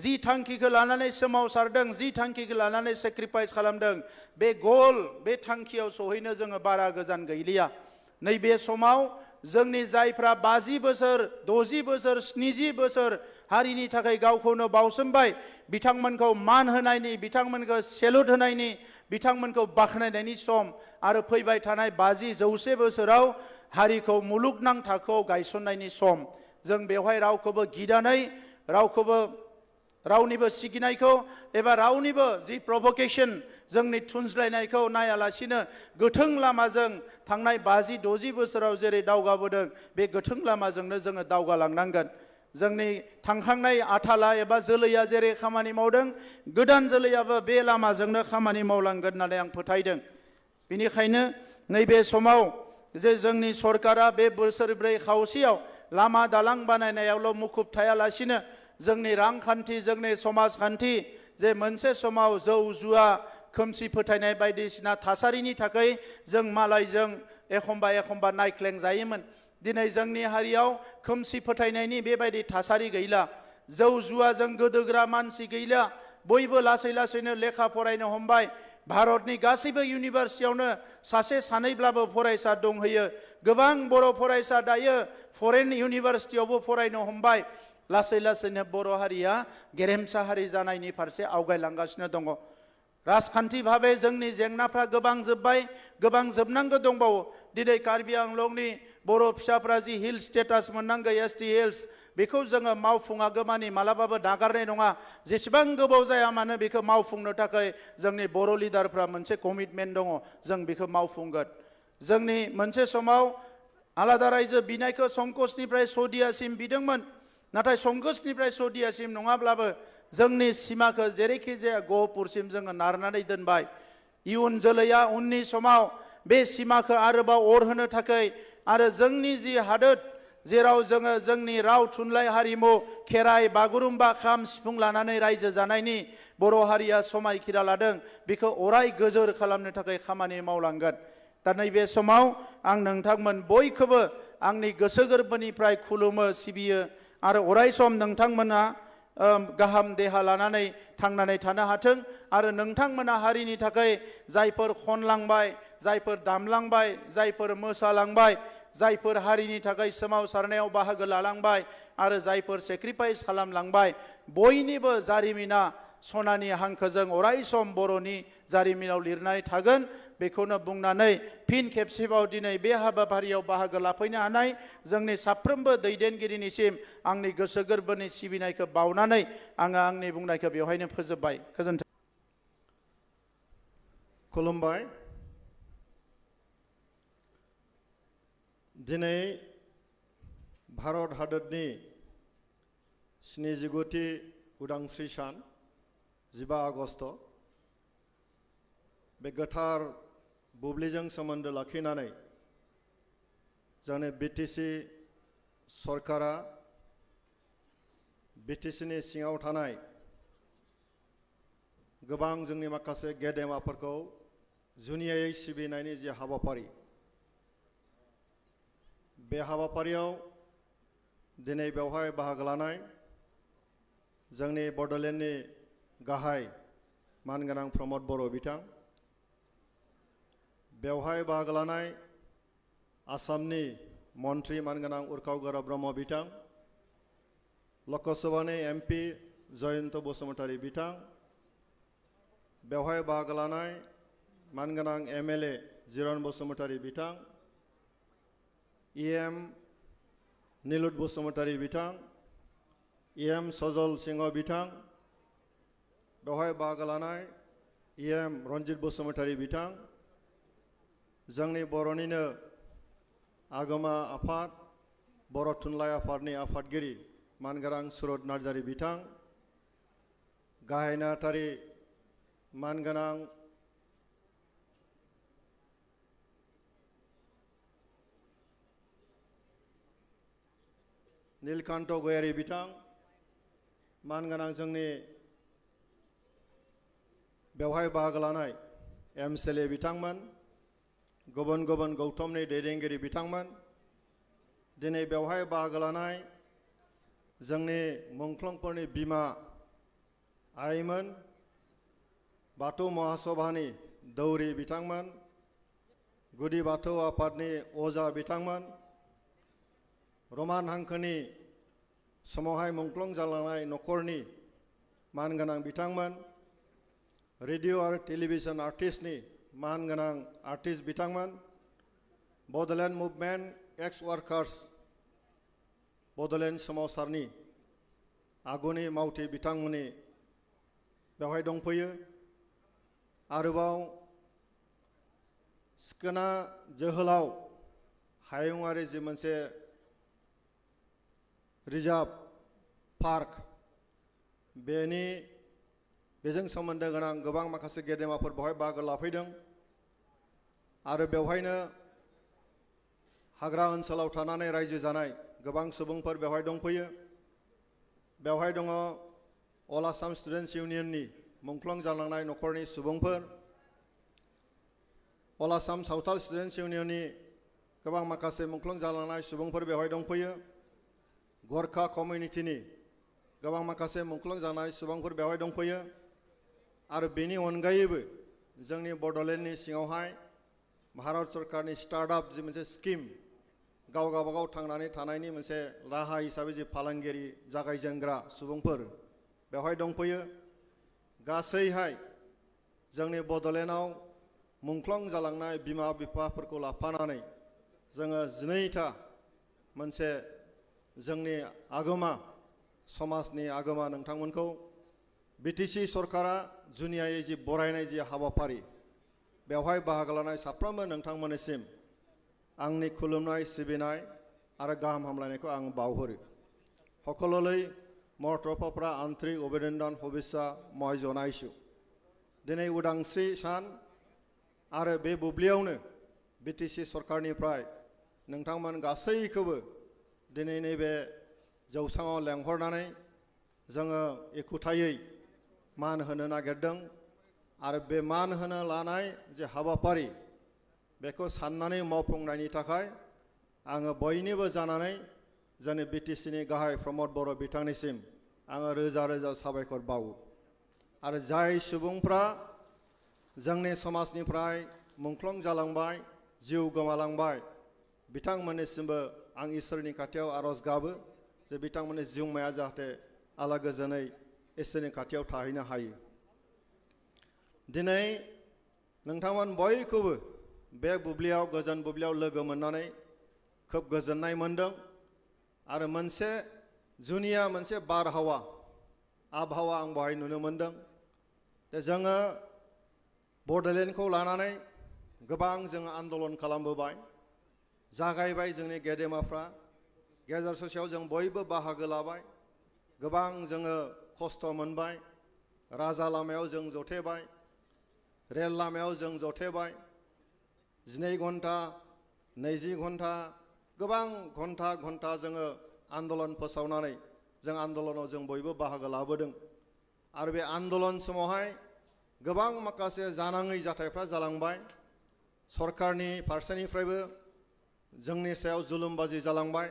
जि थांखिखौ लानानै सोमावसारदों जि थांखिखौ लानानै सेक्रिफाइस खालामदों बे गल बे थांखियाव सहैनो जोङो बारा गोजान गैलिया नैबे समाव जोंनि जायफ्रा 50 बोसोर 60 बोसोर 70 बोसोर हारिनि थाखाय गावखौनो बावसोमबाय बिथांमोनखौ मान होनायनि बिथांमोनखौ सेलुट होनायनि बिथांमोनखौ बाख्नायनायनि सम आरो फैबाय थानाय 50-100 बोसोराव हारिखौ मुलुगनां थाखोआव गायसननायनि सम जों बेवहाय रावखौबो गिनानै रावखौबो रावनिबो सिगिनायखौ एबा रावनिबो जि प्रभकेसन जोंनि थुनज्लायनायखौ नायालासिनो गोथों लामाजों थांनाय 50-60 बोसोराव जेरै दावगाबोदों बे गोथों लामाजोंनो जोङो दावगालांनांगोन जोंनि थांखांनाय आथाला एबा जोलैया जेरै खामानि मावदों गोदान जोलैयाबो बे लामाजोंनो खामानि मावलांगोन होननानै आं फोथायदों बेनिखायनो नैबे समाव जे जोंनि सरकारा बे बोसोरब्रै खावसेयाव लामा दालां बानायनायावल' मुखुब थायालासिनो जोंनि रांखान्थि जोंनि समाजखान्थि जे मोनसे समाव जौ जुवा खोमसि फोथायनाय बायदिसिना थासारिनि थाखाय जों मालायजों एखमबा नायख्लें जायोमोन दिनै जोंनि हारियाव खोमसि फोथायनायनि बेबायदि थासारि गैला जौ जुवाजों गोदोग्रा मानसि गैला बयबो लासै लासैनो लेखा फरायनो हमबाय भारतनि गासैबो इउनिभारसिटियावनो सासे सानैब्लाबो फरायसा दंहैयो गोबां बर' फरायसा दायो फरेन इउनिभारसिटियावबो फरायनो हमबाय लासै लासैनो बर' हारिया गेरेमसा हारि जानायनि फारसे आवगायलांगासिनो दङ राजखान्थि भाबे जोंनि जेंनाफ्रा गोबां जोब्बाय गोबां जोबनांगौ दंबावो दिनै कार्बि आंलंनि बर' फिसाफ्रा जि हिल स्टेटास मोननांगौ एसटि हिल्स बेखौ जोङो मावफुङागौ मानि मालाबाबो नागारनाय नङा जेसेबां गोबाव जाया मानो बेखौ मावफुंनो थाखाय जोंनि बर' लिडारफ्रा मोनसे कमिटमेन्ट दङ जों बेखौ मावफुंगोन जोंनि मोनसे समाव आलादा रायजो बिनायखौ संकसनिफ्राय सदियासिम बिदोंमोन नाथाय संकसनिफ्राय सदियासिम नङाब्लाबो जोंनि सिमाखौ जेरैखि जाया गहपुरसिम जोङो नारनानै दोनबाय इयुन जोलैया उननि समाव बे सिमाखौ आरोबाव अर होनो थाखाय आरो जोंनि जि हादोर जेराव जोङो जोंनि राव थुनलाइ हारिमु खेराइ बागुरुम्बा खाम सिफुं लानानै रायजो जानायनि बर' हारिया समायखिरा लादों बेखौ अराय गोजोर खालामनो थाखाय खामानि मावलांगोन दा नैबे समाव आं नोंथांमोन बयखौबो आंनि गोसो गोरबोनिफ्राय खुलुमो सिबियो आरो अराय सम नोंथांमोना गाहाम देहा लानानै थांनानै थानो हाथों आरो नोंथांमोना हारिनि थाखाय जायफोर खनलांबाय जायफोर दामलांबाय जायफोर मोसालांबाय जायफोर हारिनि थाखाय सोमावसारनायाव बाहागो लालांबाय आरो जायफोर सेक्रिफाइस खालामलांबाय बयनिबो जारिमिना सनानि हांखोजों अराय सम बर'नि जारिमिनाव लिरनानै थागोन बेखौनो बुंनानै फिन खेबसेबाव दिनै बे हाबाफारियाव बाहागो लाफैनो हानाय जोंनि साफ्रोमबो दैदेनगिरिनिसिम आंनि गोसो गोरबोनि सिबिनायखौ बावनानै आङो आंनि बुंनायखौ बेवहायनो फोजोबबाय गोजोन्थों खुलुमबाय दिनै भारत हादरनि 79थि उदांस्रि सान 15 आगस्ट बे गोथार बुब्लिजों सोमोन्दो लाखिनानै जोंनि बिटिसि सरकारा BTCनि सिङाव थानाय गोबां जोंनि माखासे गेदेमाफोरखौ जुनियायै सिबिनायनि जे हाबाफारि बे हाबाफारियाव दिनै बेवहाय बाहागो लानाय जोंनि बड'लेण्डनि गाहाय मानगोनां प्रमद बर' बिथां बेवहाय बाहागो लानाय आसामनि मन्त्रि मानगोनां उर्खाव गौरव ब्रह्म बिथां लकसभानि MP जयन्त बसुमतारी बिथां बेवहाय बाहागो लानाय मानगोनां MLA जिरन बसुमतारी बिथां EM नीलुत बसुमतारी बिथां EM सजल सिंह बिथां बेवहाय बाहागो लानाय EM रन्जित बसुमतारी बिथां जोंनि बर'निनो आगोमा आफाद बर' थुनलाइ आफादनि आफादगिरि मानगोनां सुरत नार्जारी बिथां गाहाय नेहाथारि मानगोनां नीलकान्त गयारी बिथां मानगोनां जोंनि बेवहाय बाहागो लानाय MCLA बिथांमोन गुबुन गुबुन गौथुमनि दैदेनगिरि बिथांमोन दिनै बेवहाय बाहागो लानाय जोंनि मुंख्लंफोरनि बिमा आइमोन बाथौ महासभानि दौरि बिथांमोन गुदि बाथौ आफादनि अजा बिथांमोन रमान हांखोनि समावहाय मुंख्लं जालांनाय न'खरनि मानगोनां बिथांमोन रेडिअ आरो टेलिभिजन आर्टिस्टनि मानगोनां आर्टिस्ट बिथांमोन बड'लेण्ड मुभमेन्ट एक्स वार्कार्स बड'लेण्ड सोमावसारनि आगुनि मावथि बिथांमोननि बेवहाय दंफैयो आरोबाव सिखोना जोहोलाव हायुङारि जि मोनसे रिजार्भ पार्क बेजों सोमोन्दो गोनां गोबां माखासे गेदेमाफोर बेवहाय बाहागो लाफैदों आरो बेवहायनो हाग्रा ओनसोलाव थानानै रायजो जानाय गोबां सुबुंफोर बेवहाय दंफैयो बेवहाय दङ अल आसाम स्टुडेन्टस इउनियननि मुंख्लं जालांनाय न'खरनि सुबुंफोर अल आसाम सावथाल स्टुडेन्टस इउनियननि गोबां माखासे मुंख्लं जालांनाय सुबुंफोर बेवहाय दंफैयो गरखा कमिउनिटिनि गोबां माखासे मुंख्लं जानाय सुबुंफोर बेवहाय दंफैयो आरो बेनि अनगायैबो जोंनि बड'लेण्डनि सिङावहाय भारत सरकारनि स्टार्टआप जि मोनसे स्किम गावबागाव थांनानै थानायनि मोनसे राहा हिसाबै जि फालांगिरि जागायजेनग्रा सुबुंफोर बेवहाय दंफैयो गासैहाय जोंनि बड'लेण्डआव मुंख्लं जालांनाय बिमा बिफाफोरखौ लाफानानै जोङो 12था मोनसे जोंनि आगोमा समाजनि आगोमा नोंथांमोनखौ BTC सरकारा जुनियायै जि बरायनाय जि हाबाफारि बेवहाय बाहागो लानाय साफ्रोमबो नोंथांमोननिसिम आंनि खुलुमनाय सिबिनाय आरो गाहाम हामलायनायखौ आं बावहरो সকললৈ মোৰ তৰফৰ পৰা আন্তৰিক অভিনন্দন শুভেচ্ছা মই জনাইছোঁ दिनै उदांस्रि सान आरो बे बुब्लियावनो BTC सरकारनिफ्राय नोंथांमोन गासैखौबो दिनै नैबे जौसाङाव लेंहरनानै जोङो एखुथायै मान होनो नागिरदों आरो बे मान होनो लानाय जे हाबाफारि बेखौ साननानै मावफुंनायनि थाखाय आङो बयनिबो जानानै जोंनि BTCनि गाहाय प्रमद बर' बिथांनिसिम आङो रोजा रोजा साबायखर बावो आरो जाय सुबुंफ्रा जोंनि समाजनिफ्राय मुंख्लं जालांबाय जिउ गोमालांबाय बिथांमोननिसिमबो आं इसोरनि खाथियाव आरज गाबो जे बिथांमोननि जिउमाया जाहाथे आला गोजोनै इसोरनि खाथियाव थाहैनो हायो दिनै नोंथांमोन बयखौबो बे बुब्लियाव गोजोन बुब्लियाव लोगो मोननानै खोब गोजोननाय मोनदों आरो मोनसे जुनिया मोनसे बारहावा आबहावा आं बेवहाय नुनो मोनदों जे जोङो बड'लेण्डखौ लानानै गोबां जोङो आन्दलन खालामबोबाय जागायबाय जोंनि गेदेमाफ्रा गेजेर ससेयाव जों बयबो बाहागो लाबाय गोबां जोङो खस्थ' मोनबाय राजा लामायाव जों जथेबाय रेल लामायाव जों जथेबाय 12 घन्टा 20 घन्टा गोबां घन्टा जोङो आन्दलन फोसावनानै जों आन्दलनाव जों बयबो बाहागो लाबोदों आरो बे आन्दलन समावहाय गोबां माखासे जानाङै जाथायफ्रा जालांबाय सरकारनि फारसेनिफ्रायबो जोंनि सायाव जुलुमबाजि जालांबाय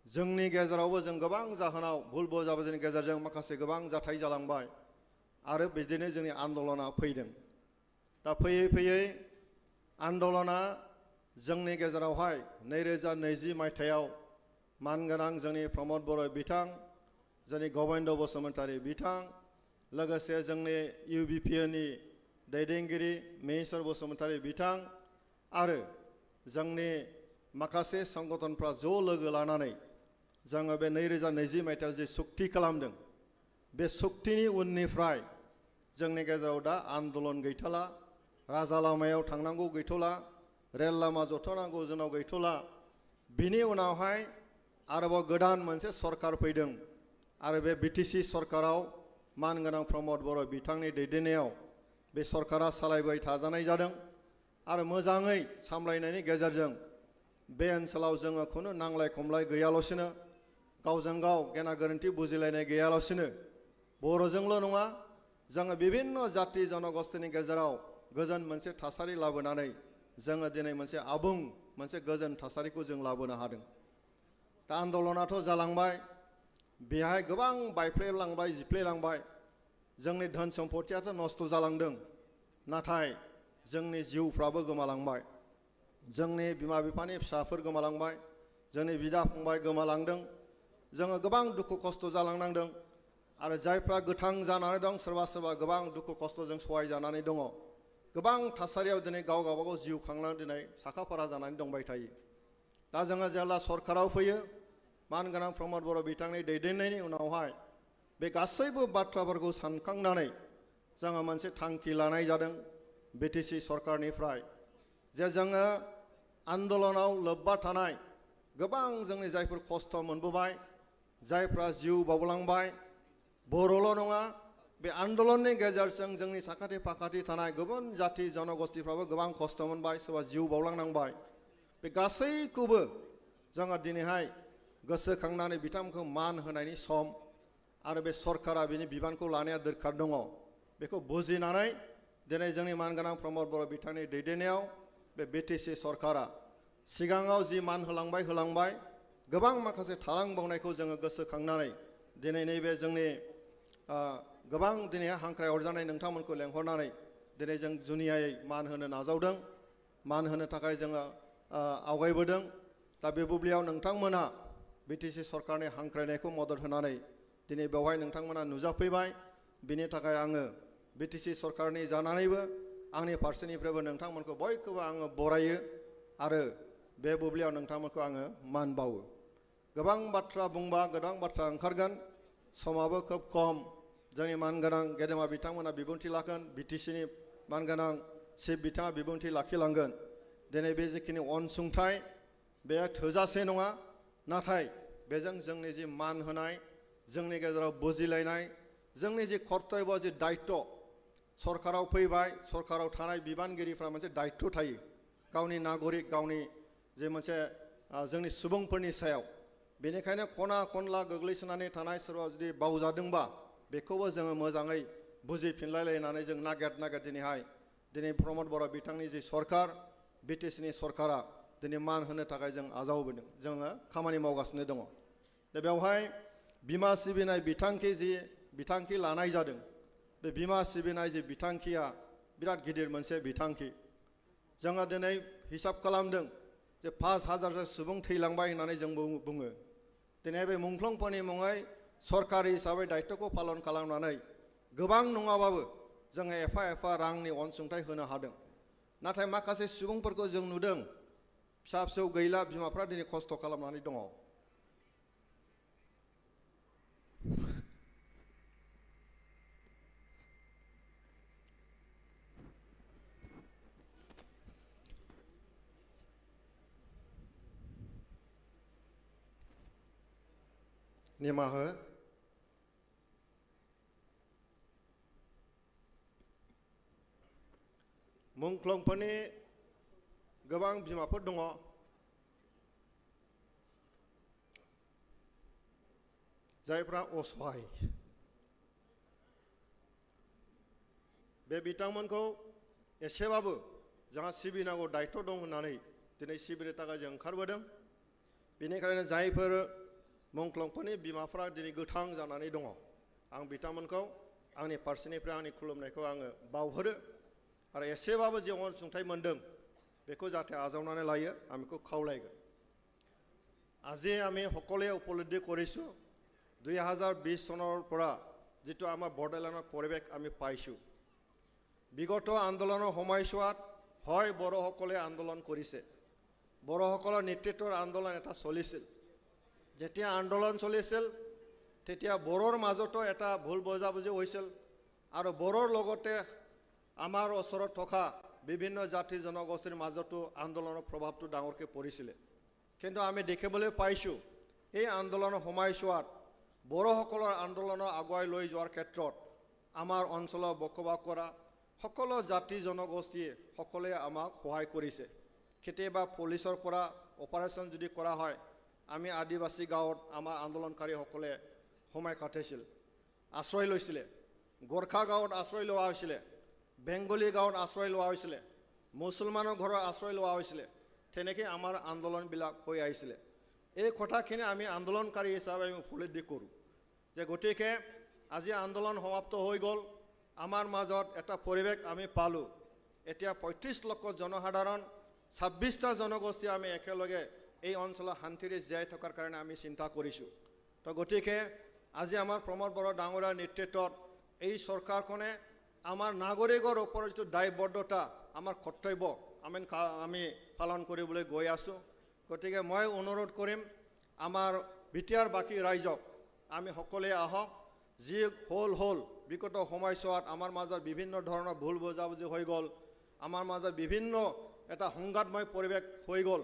जोंनि गेजेरावबो जों गोबां जाहोनाव भुल बुजाबुजिनि गेजेरजों माखासे गोबां जाथाय जालांबाय आरो बिदिनो जोंनि आन्दलना फैदों दा फैयै फैयै आन्दलना जोंनि गेजेरावहाय 2020 मायथाइयाव मानगोनां जोंनि प्रमद बर' बिथां जोंनि गबिन्द बसुमतारी बिथां लोगोसे जोंनि UBPनि दैदेनगिरि महेश्वर बसुमतारी बिथां आरो जोंनि माखासे संगठनफ्रा ज' लोगो लानानै जोङो बे 2020 मायथाइयाव जे सुक्ति खालामदों बे सुक्तिनि उननिफ्राय जोंनि गेजेराव दा आन्दलन गैथला राजा लामायाव थांनांगौ गैथला रेल लामा जथनांगौ जोंनाव गैथला बिनि उनावहाय आरोबाव गोदान मोनसे सरकार फैदों आरो बे BTC सरकाराव मानगोनां प्रमद बर' बिथांनि दैदेननायाव बे सरकारा सालायबाय थाजानाय जादों आरो मोजाङै सामलायनायनि गेजेरजों बे ओनसोलाव जोङो खुनु नांलाय खमलाय गैयालासिनो गावजों गाव गेना गोरोन्थि बुजिलायनाय गैयालासिनो बर'जोंल' नङा जोङो बिभिन्न जाति जनगोष्ठीनि गेजेराव गोजोन मोनसे थासारि लाबोनानै जोङो दिनै मोनसे आबुं मोनसे गोजोन थासारिखौ जों लाबोनो हादों दा आन्दलनाथ' जालांबाय बेहाय गोबां बायफ्लेलांबाय जिफ्लेलांबाय जोंनि धोन सम्पथियाथ' नस्थ' जालांदों नाथाय जोंनि जिउफ्राबो गोमालांबाय जोंनि बिमा बिफानि फिसाफोर गोमालांबाय जोंनि बिदा फंबाय गोमालांदों जोङो गोबां दुखु खस्थ' जालांनांदों आरो जायफ्रा गोथां जानानै दं सोरबा सोरबा गोबां दुखु खस्थ'जों सहाय जानानै दङ गोबां थासारियाव दिनै गाव गावबागाव जिउ खांनानै दिनै साखाफारा जानानै दंबाय थायो दा जोङो जेब्ला सरकाराव फैयो मानगोनां प्रमद बर' बिथांनि दैदेननायनि उनावहाय बे गासैबो बाथ्राफोरखौ सानखांनानै जोङो मोनसे थांखि लानाय जादों BTC सरकारनिफ्राय जे जोङो आन्दलनाव लोब्बा थानाय गोबां जोंनि जायफोर खस्थ' मोनबोबाय जायफ्रा जिउ बावलांबाय बर'ल' नङा बे आन्दलननि गेजेरजों जोंनि साखाथि फाखाथि थानाय गुबुन जाति जनगोष्ठीफ्राबो गोबां खस्थ' मोनबाय सोरबा जिउ बावलांनांबाय बे गासैखौबो जोङो दिनैहाय गोसोखांनानै बिथांमोनखौ मान होनायनि सम आरो बे सरकारा बिनि बिबानखौ लानाया दरखार दङ बेखौ बुजिनानै दिनै जोंनि मानगोनां प्रमद बर' बिथांनि दैदेननायाव बे BTC सरकारा सिगाङाव जि मान होलांबाय गोबां माखासे थालांबावनायखौ जोङो गोसोखांनानै दिनै नैबे जोंनि गोबां दिनैहाय हांख्राय हरजानाय नोंथांमोनखौ लेंहरनानै दिनै जों जुनियायै मान होनो नाजावदों मान होनो थाखाय जोङो आवगायबोदों दा बे बुब्लियाव नोंथांमोना BTC सरकारनि हांख्रायनायखौ मदद होनानै दिनै बेवहाय नोंथांमोना नुजाफैबाय बिनि थाखाय आङो BTC सरकारनि जानानैबो आंनि फारसेनिफ्रायबो नोंथांमोनखौ बयखौबो आङो बरायो आरो बे बुब्लियाव नोंथांमोनखौ आङो मान बावो गोबां बाथ्रा बुंबा गोबां बाथ्रा ओंखारगोन समाबो खोब खम जोंनि मानगोनां गेदेमा बिथांमोना बिबुंथि लागोन BTCनि मानगोनां चिफ बिथाङा बिबुंथि लाखिलांगोन दिनै बे जिखिनि अनसुंथाइ बे थोजासे नङा नाथाय बेजों जोंनि जि मान होनाय जोंनि गेजेराव बुजिलायनाय जोंनि जि कर्तब्य जि दायित्व सरकाराव फैबाय सरकाराव थानाय बिबानगिरिफ्रा मोनसे दायित्व थायो गावनि नागरिक गावनि जे मोनसे जोंनि सुबुंफोरनि सायाव बेनिखायनो खना खनला गोग्लैसोनानै थानाय सोरबा जुदि बावजादोंबा बेखौबो जोङो मोजाङै बुजिफिनलायलायनानै जों नागिर दिनैहाय दिनै प्रमद बर' बिथांनि जि सरकार BTCनि सरकारा दिनै मान होनो थाखाय जों आजावबोदों जोङो खामानि मावगासिनो दङ दा बेवहाय बिमा सिबिनाय बिथांखि लानाय जादों बे बिमा सिबिनाय जि बिथांखिया बिराद गिदिर मोनसे बिथांखि जोङो दिनै हिसाब खालामदों जे 5,000 सुबुं थैलांबाय होननानै जों बुङो दिनै बे मुंख्लंफोरनि मुङै सरकारि हिसाबै दायित्वखौ पालन खालामनानै गोबां नङाबाबो जोङो एफा एफा रांनि अनसुंथाइ होनो हादों नाथाय माखासे सुबुंफोरखौ जों नुदों फिसा फिसौ गैला बिमाफ्रा दिनै खस्थ' खालामनानै दङ निमाहा हो मुंख्लंफोरनि गोबां बिमाफोर दङ जायफ्रा असहाय बे बिथांमोनखौ एसेबाबो जोंहा सिबिनांगौ दायित्व दं होननानै दिनै सिबिनो थाखाय जों ओंखारबोदों बेनिखायनो जायफोर मुंख्लंफोरनि बिमाफ्रा दिनै गोथां जानानै दङ आं बिथांमोनखौ आंनि फारसेनिफ्राय आंनि खुलुमनायखौ आङो बावहरो आरो एसेबाबो जे अनसुंथाइ मोन्दों बेखौ जाहाथे आजावनानै लायो आं बेखौ खावलायगोन আজি আমি সকলোৱে উপলব্ধি কৰিছোঁ 2020 চনৰ পৰা যিটো আমাৰ বৰ্ডাৰলাইনৰ পৰিৱেশ আমি পাইছোঁ বিগত আন্দোলনৰ সময়ছোৱাত হয় বড়োসকলে আন্দোলন কৰিছে বড়োসকলৰ নেতৃত্বৰ আন্দোলন এটা চলিছিল যেতিয়া আন্দোলন চলিছিল তেতিয়া বড়োৰ মাজতো এটা ভুল বুজাবুজি হৈছিল আৰু বড়োৰ লগতে আমাৰ ওচৰত থকা বিভিন্ন জাতি জনগোষ্ঠীৰ মাজতো আন্দোলনৰ প্ৰভাৱটো ডাঙৰকৈ পৰিছিল কিন্তু আমি দেখিবলৈ পাইছোঁ এই আন্দোলনৰ সময়ছোৱাত বড়োসকলৰ আন্দোলনৰ আগুৱাই লৈ যোৱাৰ ক্ষেত্ৰত আমাৰ অঞ্চলৰ বসবাস কৰা সকলো জাতি জনগোষ্ঠীয়ে সকলোৱে আমাক সহায় কৰিছে কেতিয়াবা পুলিচৰ পৰা অপাৰেশ্যন যদি কৰা হয় আমি আদিবাসী গাঁৱত আমাৰ আন্দোলনকাৰীসকলে সময় কাটিছিল আশ্ৰয় লৈছিলে গোৰ্খা গাঁৱত আশ্ৰয় লোৱা হৈছিলে বেংগলী গাঁৱত আশ্ৰয় লোৱা হৈছিলে মুছলমানৰ ঘৰৰ আশ্ৰয় লোৱা হৈছিলে তেনেকৈ আমাৰ আন্দোলনবিলাক হৈ আহিছিলে এই কথাখিনি আমি আন্দোলনকাৰী হিচাপে আমি উপলব্ধি কৰোঁ যে গতিকে আজি আন্দোলন সমাপ্ত হৈ গ'ল আমাৰ মাজত এটা পৰিৱেশ আমি পালোঁ এতিয়া 35 লক্ষ জনসাধাৰণ 26টা জনগোষ্ঠী আমি একেলগে এই অঞ্চলৰ শান্তিৰে জীয়াই থকাৰ কাৰণে আমি চিন্তা কৰিছোঁ তো গতিকে আজি আমাৰ প্ৰমোদ বড়ো ডাঙৰীয়াৰ নেতৃত্বত এই চৰকাৰখনে আমাৰ নাগৰিকৰ ওপৰত যিটো দায়বদ্ধতা আমাৰ কৰ্তব্য আমি পালন কৰিবলৈ গৈ আছোঁ গতিকে মই অনুৰোধ কৰিম আমাৰ BTR বাকী ৰাইজক আমি সকলোৱে আহক যি হল বিগত সময়ছোৱাত আমাৰ মাজত বিভিন্ন ধৰণৰ ভুল বুজাবুজি হৈ গ'ল আমাৰ মাজত বিভিন্ন এটা সংঘাতময় পৰিৱেশ হৈ গ'ল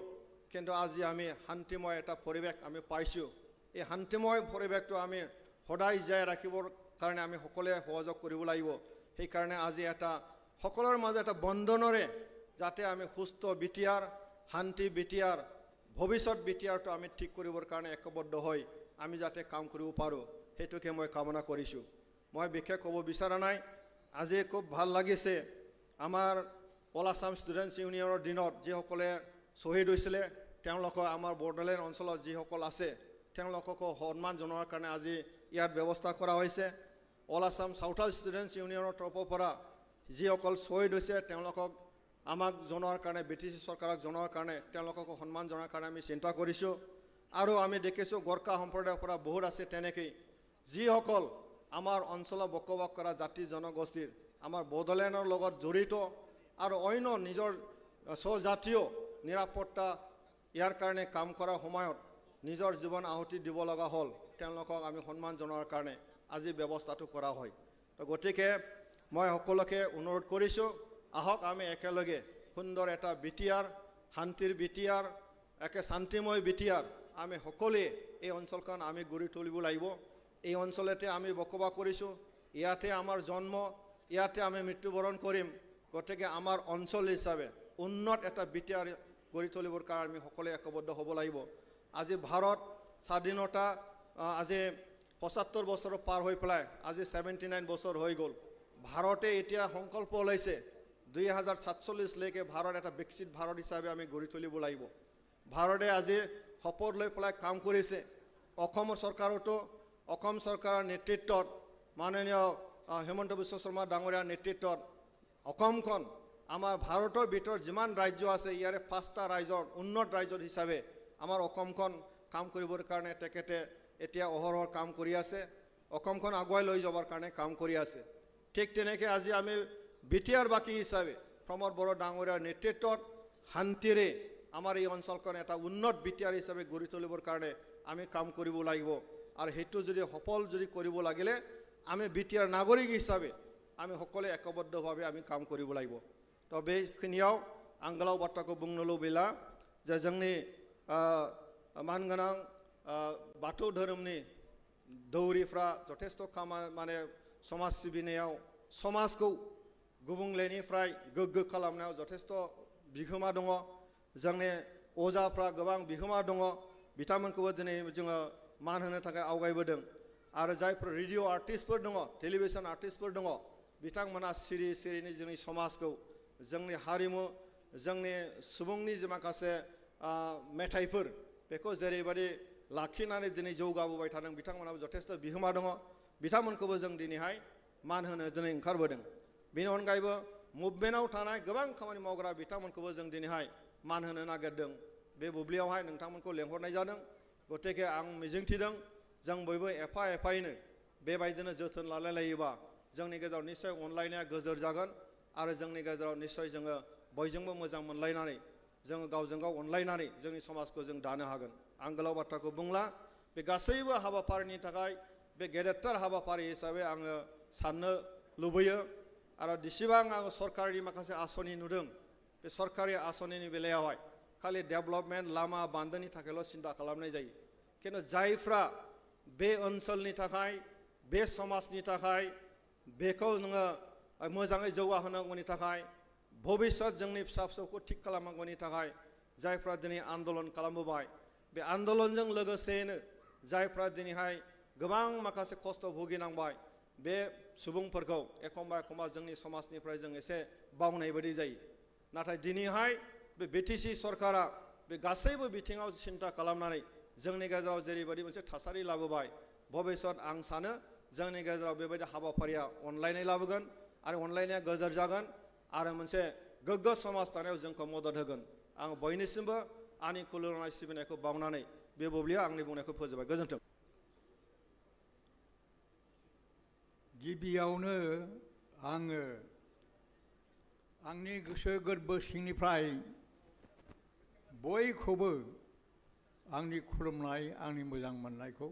কিন্তু আজি আমি শান্তিময় এটা পৰিৱেশ আমি পাইছোঁ এই শান্তিময় পৰিৱেশটো আমি সদায় জীয়াই ৰাখিবৰ কাৰণে আমি সকলোৱে সহযোগ কৰিব লাগিব সেইকাৰণে আজি এটা সকলোৰ মাজত এটা বন্ধনৰে যাতে আমি সুস্থ BTR শান্তি BTR ভৱিষ্যত BTRটো আমি ঠিক কৰিবৰ কাৰণে একবদ্ধ হৈ আমি যাতে কাম কৰিব পাৰোঁ সেইটোকে মই কামনা কৰিছোঁ মই বিশেষ ক'ব বিচৰা নাই আজি খুব ভাল লাগিছে আমাৰ অল আছাম ষ্টুডেণ্টছ ইউনিয়নৰ দিনত যিসকলে শ্বহীদ হৈছিলে তেওঁলোকৰ আমাৰ বৰ্ডাৰলাইন অঞ্চলত যিসকল আছে তেওঁলোককো সন্মান জনোৱাৰ কাৰণে আজি ইয়াত ব্যৱস্থা কৰা হৈছে অল আছাম চাউথাৰ্ণ ষ্টুডেণ্টছ ইউনিয়নৰ তৰফৰ পৰা যিসকল শ্বহীদ হৈছে তেওঁলোকক আমাক জনোৱাৰ কাৰণে BTC চৰকাৰক জনোৱাৰ কাৰণে তেওঁলোককো সন্মান জনোৱাৰ কাৰণে আমি চিন্তা কৰিছোঁ আৰু আমি দেখিছোঁ গোৰ্খা সম্প্ৰদায়ৰ পৰা বহুত আছে তেনেকৈ যিসকল আমাৰ অঞ্চলত বসবাস কৰা জাতি জনগোষ্ঠীৰ আমাৰ বড়োলেণ্ডৰ লগত জড়িত আৰু অন্য নিজৰ স্বজাতীয় নিৰাপত্তা ইয়াৰ কাৰণে কাম কৰাৰ সময়ত নিজৰ জীৱন আহুতি দিব লগা হ'ল তেওঁলোকক আমি সন্মান জনোৱাৰ কাৰণে আজি ব্যৱস্থাটো কৰা হয় তো গতিকে মই সকলোকে অনুৰোধ কৰিছোঁ আহক আমি একেলগে সুন্দৰ এটা BTR শান্তিৰ BTR একে শান্তিময় BTR আমি সকলোৱে এই অঞ্চলখন আমি গঢ়ি তুলিব লাগিব এই অঞ্চলতে আমি বসবাস কৰিছোঁ ইয়াতে আমাৰ জন্ম ইয়াতে আমি মৃত্যুবৰণ কৰিম গতিকে আমাৰ অঞ্চল হিচাপে উন্নত এটা BTR গঢ়ি তুলিবৰ কাৰণে আমি সকলোৱে একবদ্ধ হ'ব লাগিব আজি ভাৰত স্বাধীনতা আজি 75 বছৰ পাৰ হৈ পেলাই আজি 79 বছৰ হৈ গ'ল ভাৰতে এতিয়া সংকল্প লৈছে 2047 লৈকে ভাৰত এটা বিকশিত ভাৰত হিচাপে আমি গঢ়ি তুলিব লাগিব ভাৰতে আজি শপত লৈ পেলাই কাম কৰিছে অসম চৰকাৰতো অসম চৰকাৰৰ নেতৃত্বত মাননীয় হিমন্ত বিশ্ব শৰ্মা ডাঙৰীয়াৰ নেতৃত্বত অসমখন আমাৰ ভাৰতৰ ভিতৰত যিমান ৰাজ্য আছে ইয়াৰে 5টা ৰাজ্যৰ উন্নত ৰাজ্য হিচাপে আমাৰ অসমখন কাম কৰিবৰ কাৰণে তেখেতে এতিয়া অহৰহৰ কাম কৰি আছে অসমখন আগুৱাই লৈ যাবৰ কাৰণে কাম কৰি আছে ঠিক তেনেকৈ আজি আমি BTR বাকী হিচাপে প্ৰমোদ বড়ো ডাঙৰীয়াৰ নেতৃত্বত শান্তিৰে আমাৰ এই অঞ্চলখন এটা উন্নত BTR হিচাপে গঢ়ি তুলিবৰ কাৰণে আমি কাম কৰিব লাগিব আৰু সেইটো যদি সফল যদি কৰিব লাগিলে আমি BTR নাগৰিক হিচাপে আমি সকলোৱে একবদ্ধভাৱে আমি কাম কৰিব লাগিব তো बेखिनियाव आं गोलाव बाथ्राखौ बुंनो लुबैला जे जोंनि मानगोनां बाथौ धोरोमनि दौरिफ्रा जथेस्थ माने समाज सिबिनायाव समाजखौ गुबुंलेनिफ्राय गोग्गो खालामनायाव जथेस्थ बिहोमा दङ जोंनि अजाफ्रा गोबां बिहोमा दङ बिथांमोनखौबो दिनै जोङो मान होनो थाखाय आवगायबोदों आरो जायफोर रेडिअ आर्टिस्टफोर दङ टेलिभिजन आर्टिस्टफोर दङ बिथांमोना सिरि सिरिनि जोंनि समाजखौ जोंनि हारिमु जोंनि सुबुंनि जे माखासे मेथाइफोर बेखौ जेरैबायदि लाखिनानै दिनै जौगाबोबाय थादों बिथांमोनाबो जथेस्थ बिहोमा दङ बिथांमोनखौबो जों दिनैहाय मान होनो दिनै ओंखारबोदों बेनि अनगायैबो मुभमेन्टआव थानाय गोबां खामानि मावग्रा बिथांमोनखौबो जों दिनैहाय मान होनो नागिरदों बे बुब्लियावहाय नोंथांमोनखौ लेंहरनाय जादों गतिके आं मिजिंथिदों जों बयबो एफा एफायैनो बेबायदिनो जोथोन लालायलायोबा जोंनि गेजेराव निश्चय अनलायनाया गोजोर जागोन आरो जोंनि गेजेराव निश्चय जोङो बयजोंबो मोजां मोनलायनानै जोङो गावजों गाव अनलायनानै जोंनि समाजखौ जों दानो हागोन आं गोलाव बाथ्राखौ बुंला बे गासैबो हाबाफारिनि थाखाय बे गेदेरथार हाबाफारि हिसाबै आङो साननो लुबैयो आरो जेसेबां आङो सरकारनि माखासे आसनि नुदों बे सरकारि आसनिनि बेलायावहाय खालि डेभेलपमेन्ट लामा बान्दोनि थाखायल' सिन्था खालामनाय जायो खिन्थु जायफ्रा बे ओनसोलनि थाखाय बे समाजनि थाखाय बेखौ नोङो मोजाङै जौगाहोनांगौनि थाखाय भबिष्यत जोंनि फिसा फिसौखौ थिग खालामनांगौनि थाखाय जायफ्रा दिनै आन्दलन खालामबोबाय बे आन्दलनजों लोगोसेयैनो जायफ्रा दिनैहाय गोबां माखासे खस्थ' भुगिनांबाय बे सुबुंफोरखौ एखमबा एखमबा जोंनि समाजनिफ्राय जों एसे बावनाय बायदि जायो नाथाय दिनैहाय बे बिटिसि सरकारा बे गासैबो बिथिङाव सिन्था खालामनानै जोंनि गेजेराव जेरैबायदि मोनसे थासारि लाबोबाय भबिष्यत आं सानो जोंनि गेजेराव बेबायदि हाबाफारिया अनलायनाय लाबोगोन आरो अनलायनाया गोजोर जागोन आरो मोनसे गोग्गो समाज दानायाव जोंखौ मदद होगोन आं बयनिसिमबो आंनि खुलुमनाय सिबिनायखौ बावनानै बे बुब्लियाव आंनि बुंनायखौ फोजोबबाय गोजोन्थों गिबियावनो आङो आंनि गोसो गोरबो सिंनिफ्राय बयखौबो आंनि खुलुमनाय आंनि मोजां मोननायखौ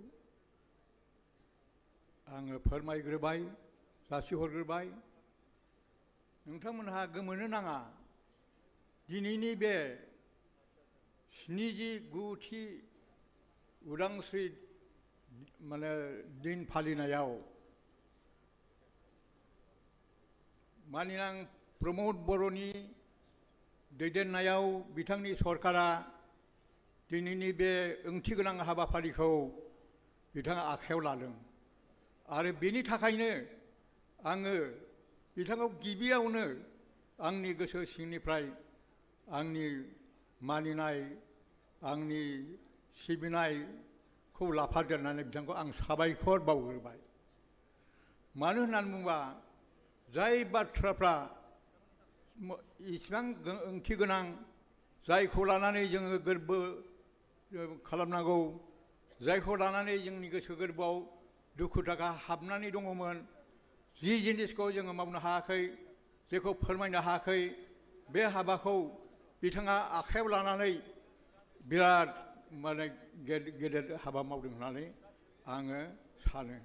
आङो फोरमायग्रोबाय जासिहरग्रोबाय नोंथांमोनहा गोमोनो नाङा दिनैनि बे 79थि उदांस्रि माने दिन फालिनायाव माननीय प्रमोद बर'नि दैदेननायाव बिथांनि सरकारा दिनैनि बे ओंथिगोनां हाबाफारिखौ बिथाङा आखायाव लादों आरो बेनि थाखायनो आङो बिथांखौ गिबियावनो आंनि गोसो सिंनिफ्राय आंनि मानिनाय आंनि सिबिनायखौ लाफादेरनानै बिथांखौ आं साबायखर बावग्रोबाय मानो होननानै बुङोबा जाय बाथ्राफ्रा इसिबां ओंथि गोनां जायखौ लानानै जोङो गोरबो खालामनांगौ जायखौ लानानै जोंनि गोसो गोरबोआव दुखु दाहा हाबनानै दङमोन जि जिनिसखौ जोङो मावनो हायाखै जेखौ फोरमायनो हायाखै बे हाबाखौ बिथाङा आखायाव लानानै बिराद माने गेदेर हाबा मावदों होननानै आङो सानो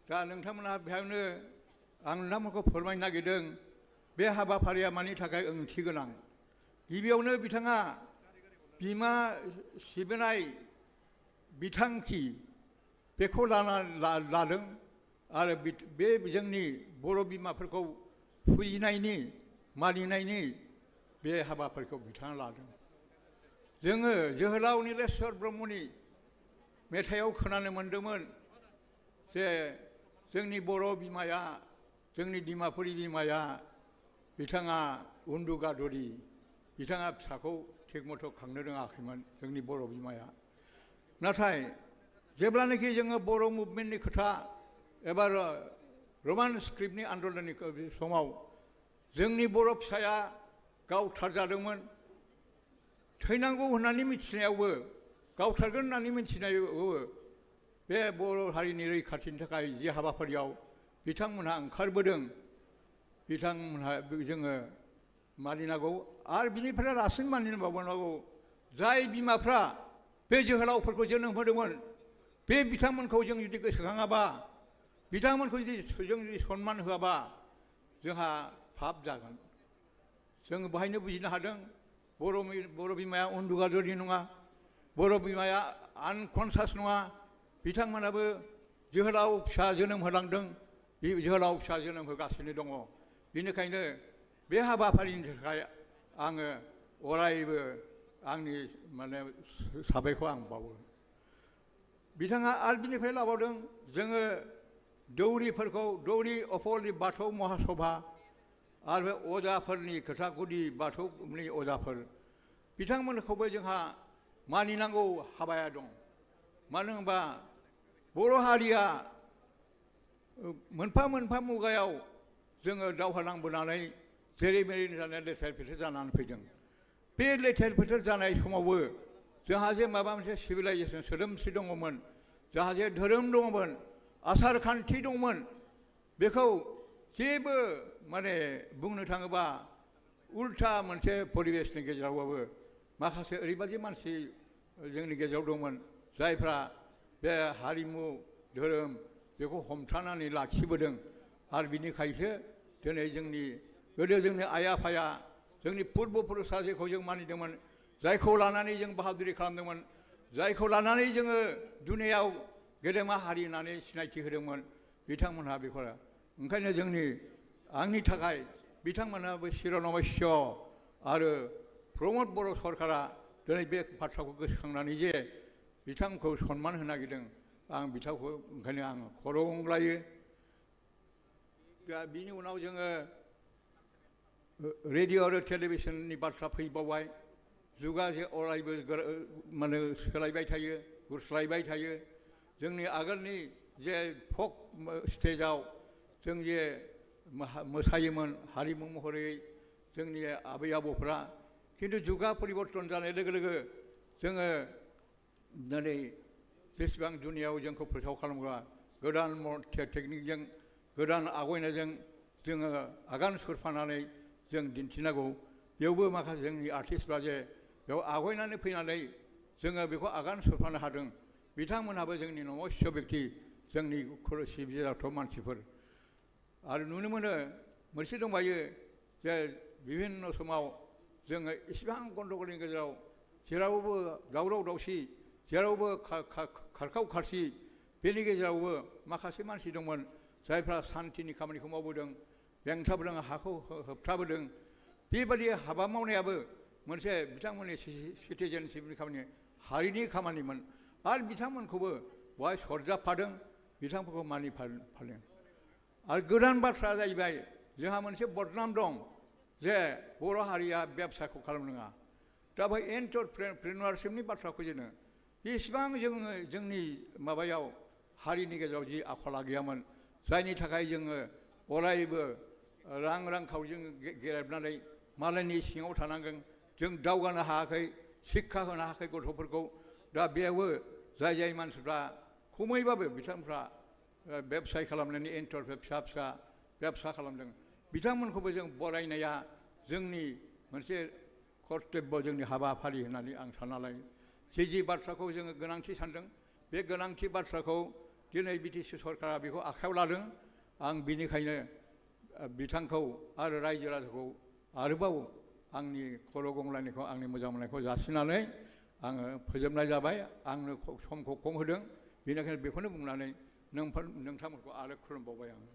दा नोंथांमोनहा बेहायनो आं नोंथांमोनखौ फोरमायनो नागिरदों बे हाबाफारिया मानि थाखाय ओंथि गोनां गिबियावनो बिथाङा बिमा सिबिनाय बिथांखि बेखौ लादों आरो बे जोंनि बर' बिमाफोरखौ फुजिनायनि मानिनायनि बे हाबाफारिखौ बिथाङा लादों जोङो जोहोलाव नीलेश्वर ब्रह्मनि मेथाइयाव खोनानो मोन्दोंमोन जे जोंनि बर' बिमाया जोंनि डिमापुरि बिमाया बिथाङा उन्दुगादुरि बिथाङा फिसाखौ थिग मथ' खांनो रोङाखैमोन जोंनि बर' बिमाया नाथाय जेब्लानाखि जोङो बर' मुभमेन्टनि खोथा एबा रमान स्क्रिप्टनि आन्दलननि समाव जोंनि बर' फिसाया गावथारजादोंमोन थैनांगौ होननानै मिथिनायावबो गावथारगोन होननानै मिथिनायावबो बे बर' हारिनि रैखाथिनि थाखाय जि हाबाफारियाव बिथांमोनहा ओंखारबोदों बिथांमोनहा जोङो मानिनांगौ आरो बिनिफ्राय रासिन मानिबावनांगौ जाय बिमाफ्रा बे जोहोलावफोरखौ जोनोम होदोंमोन बे बिथांमोनखौ जों जुदि गोसोखाङाबा बिथांमोनखौ जों जुदि सनमान होआबा जोंहा पाप जागोन जों बेहायनो बुजिनो हादों बर' बिमाया उन्दुगादुरि नङा बर' बिमाया आनकनसास नङा बिथांमोनाबो जोहोलाव फिसा जोनोम होलांदों बे जोहोलाव फिसा जोनोम होगासिनो दङ बेनिखायनो बे हाबाफारिनि थाखाय आङो अरायबो आंनि माने साबायखर आं बावो बिथाङा आरो बिनिफ्राय लाबावदों जोङो दौरिफोरखौ दौरि अफलनि बाथौ महासभा आरो बे अजाफोरनि खोथा गुदि बाथौनि अजाफोर बिथांमोनखौबो जोंहा मानिनांगौ हाबाया दं मानो होनबा बर' हारिया मोनफा मोनफा मुगायाव जोङो दावहा नांबोनानै जेरै मेरै जानाय लेथेर फेथेर जानानै फैदों बे लेथेर फेथेर जानाय समावबो जोंहा जे माबा मोनसे सिभिलाइजेसन सोदोमस्रि दङमोन जोंहा जे धोरोम दङमोन आसार खान्थि दंमोन बेखौ जेबो माने बुंनो थाङोबा उल्था मोनसे परिबेसनि गेजेरावबाबो माखासे ओरैबायदि मानसि जोंनि गेजेराव दंमोन जायफ्रा बे हारिमु धोरोम बेखौ हमथानानै लाखिबोदों आरो बिनिखायसो दिनै जोंनि गोदो जोंनि आइ आफाया जोंनि पुर्बपुरुषा जेखौ जों मानिदोंमोन जायखौ लानानै जों बाहादुरि खालामदोंमोन जायखौ लानानै जोङो दुनियाव गेदेमा हारि होननानै सिनायथि होदोंमोन बिथांमोनहा बेखौ ओंखायनो जोंनि आंनि थाखाय बिथांमोनाबो शिरनमस्य आरो प्रमद बर' सरकारा दिनै बे बाथ्राखौ गोसोखांनानै जे बिथांखौ सनमान होनो नागिरदों आं बिथांखौ ओंखायनो आं खर' गंग्लायो दा बिनि उनाव जोङो रेडिअ आरो टेलिभिसननि बाथ्रा फैबावबाय जुगा जे अरायबो माने सोलायबाय थायो गुरस्लायबाय थायो जोंनि आगोलनि जे फक स्टेजाव जों जे मोसायोमोन हारिमु महरै जोंनि आबै आबौफ्रा खिन्थु जुगा परिबर्तन जानाय लोगो लोगो जोङो दिनै जेसेबां दुनियाव जोंखौ फोसाव खालामग्रा गोदान टेकनिकजों गोदान आगयनायजों जोङो आगान सुरफानानै जों दिन्थिनांगौ बेयावबो माखासे जोंनि आर्टिस्टफ्रा जे बेयाव आवगायनानै फैनानै जोङो बेखौ आगान सुरफानो हादों बिथांमोनहाबो जोंनि नमस्य बेक्ति जोंनि सिबिजाथाव मानसिफोर आरो नुनो मोनो मोनसे दंबायो जे बिभिन्न समाव जोङो इसिबां गन्दगलनि गेजेराव जेरावबो दावराव दावसि जेरावबो खारखाव खारसि बेनि गेजेरावबो माखासे मानसि दंमोन जायफ्रा सान्थिनि खामानिखौ मावबोदों बेंथाबोदों हाखौ होबथाबोदों बेबायदि हाबा मावनायाबो मोनसे बिथांमोननि सिटिजेनशिपनि खामानि हारिनि खामानिमोन आरो बिथांमोनखौबो बेवहाय सरजाबफादों बिथांमोनखौ मानिफादों आरो गोदान बाथ्रा जाहैबाय जोंहा मोनसे बदनाम दं जे बर' हारिया बेबसाखौ खालामनो नाङा दा बै एन्टारप्रेन्युरशिपनि बाथ्राखौ जोङो बेसेबां जोङो जोंनि माबायाव हारिनि गेजेराव जि आखला गैयामोन जायनि थाखाय जोङो अरायबो रांखावरिजों गेरेबनानै मालायनि सिङाव थानांगोन जों दावगानो हायाखै शिक्षा होनो हायाखै गथ'फोरखौ दा बेयावबो जाय मानसिफ्रा खमैबाबो बिथांफ्रा बेबसाय खालामनानै एन्टारप्रेन्युर फिसा फिसा बेबसा खालामदों बिथांमोनखौबो जों बरायनाया जोंनि मोनसे कर्तब्य जोंनि हाबाफारि होननानै आं सानना लायो जि बाथ्राखौ जोङो गोनांथि सानदों बे गोनांथि बाथ्राखौ दिनै BTC सरकारा बेखौ आखायाव लादों आं बिनिखायनो बिथांखौ आरो रायजो राजाखौ आरोबाव आंनि खर' गंग्लायनायखौ आंनि मोजां मोननायखौ जासिनानै आङो फोजोबनाय जाबाय आंनो समखौ खम होदों बेनिखायनो बेखौनो बुंनानै नोंथांमोनखौ आरो खुलुमबावबाय आङो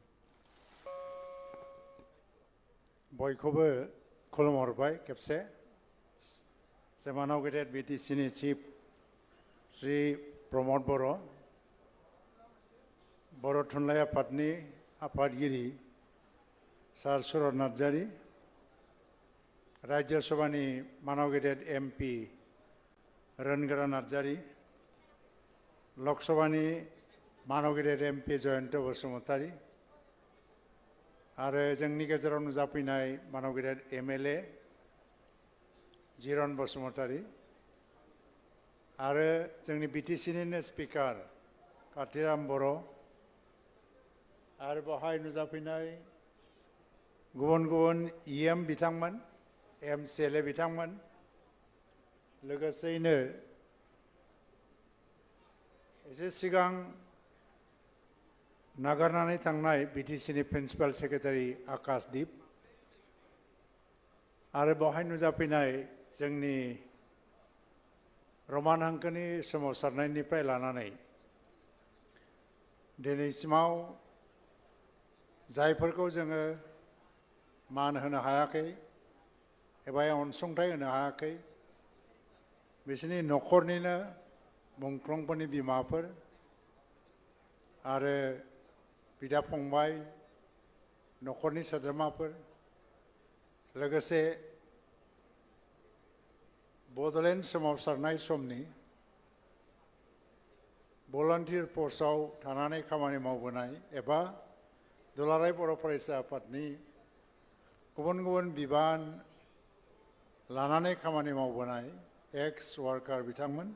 बयखौबो खुलुमहरबाय खेबसे सेमानाव गेदेर BTCनि चिफ श्री प्रमद बर' बर' थुनलाइ आफादनि आफादगिरि सार सुरत नार्जारि राज्य सभानि मानाव गेदेर MP रोनगोरा नार्जारि लक सभानि मानाव गेदेर MP जयन्त बसुमतारी आरो जोंनि गेजेराव नुजाफैनाय मानाव गेदेर MLA जिरन बसुमतारी आरो जोंनि BTCनिनो स्पिकार कातिराम बर' आरो बाहाय नुजाफैनाय गुबुन गुबुन EM बिथांमोन MCLA बिथांमोन लोगोसेयैनो एसे सिगां नागारनानै थांनाय BTCनि प्रिन्सिपाल सेक्रेटारि आकाशदीप आरो बाहाय नुजाफैनाय जोंनि रमान हांखोनि सोमावसारनायनिफ्राय लानानै दिनैसिमाव जायफोरखौ जोङो मान होनो हायाखै एबा अनसुंथाइ होनो हायाखै बिसोरनि न'खरनिनो मुंख्लंफोरनि बिमाफोर आरो बिदा फंबाय न'खरनि सोद्रोमाफोर लोगोसे बड'लेण्ड सोमावसारनाय समनि भलन्टियार पस्टआव थानानै खामानि मावबोनाय एबा दुलाराय बर' फरायसा आफादनि गुबुन गुबुन बिबान लानानै खामानि मावबोनाय एक्स वार्कार बिथांमोन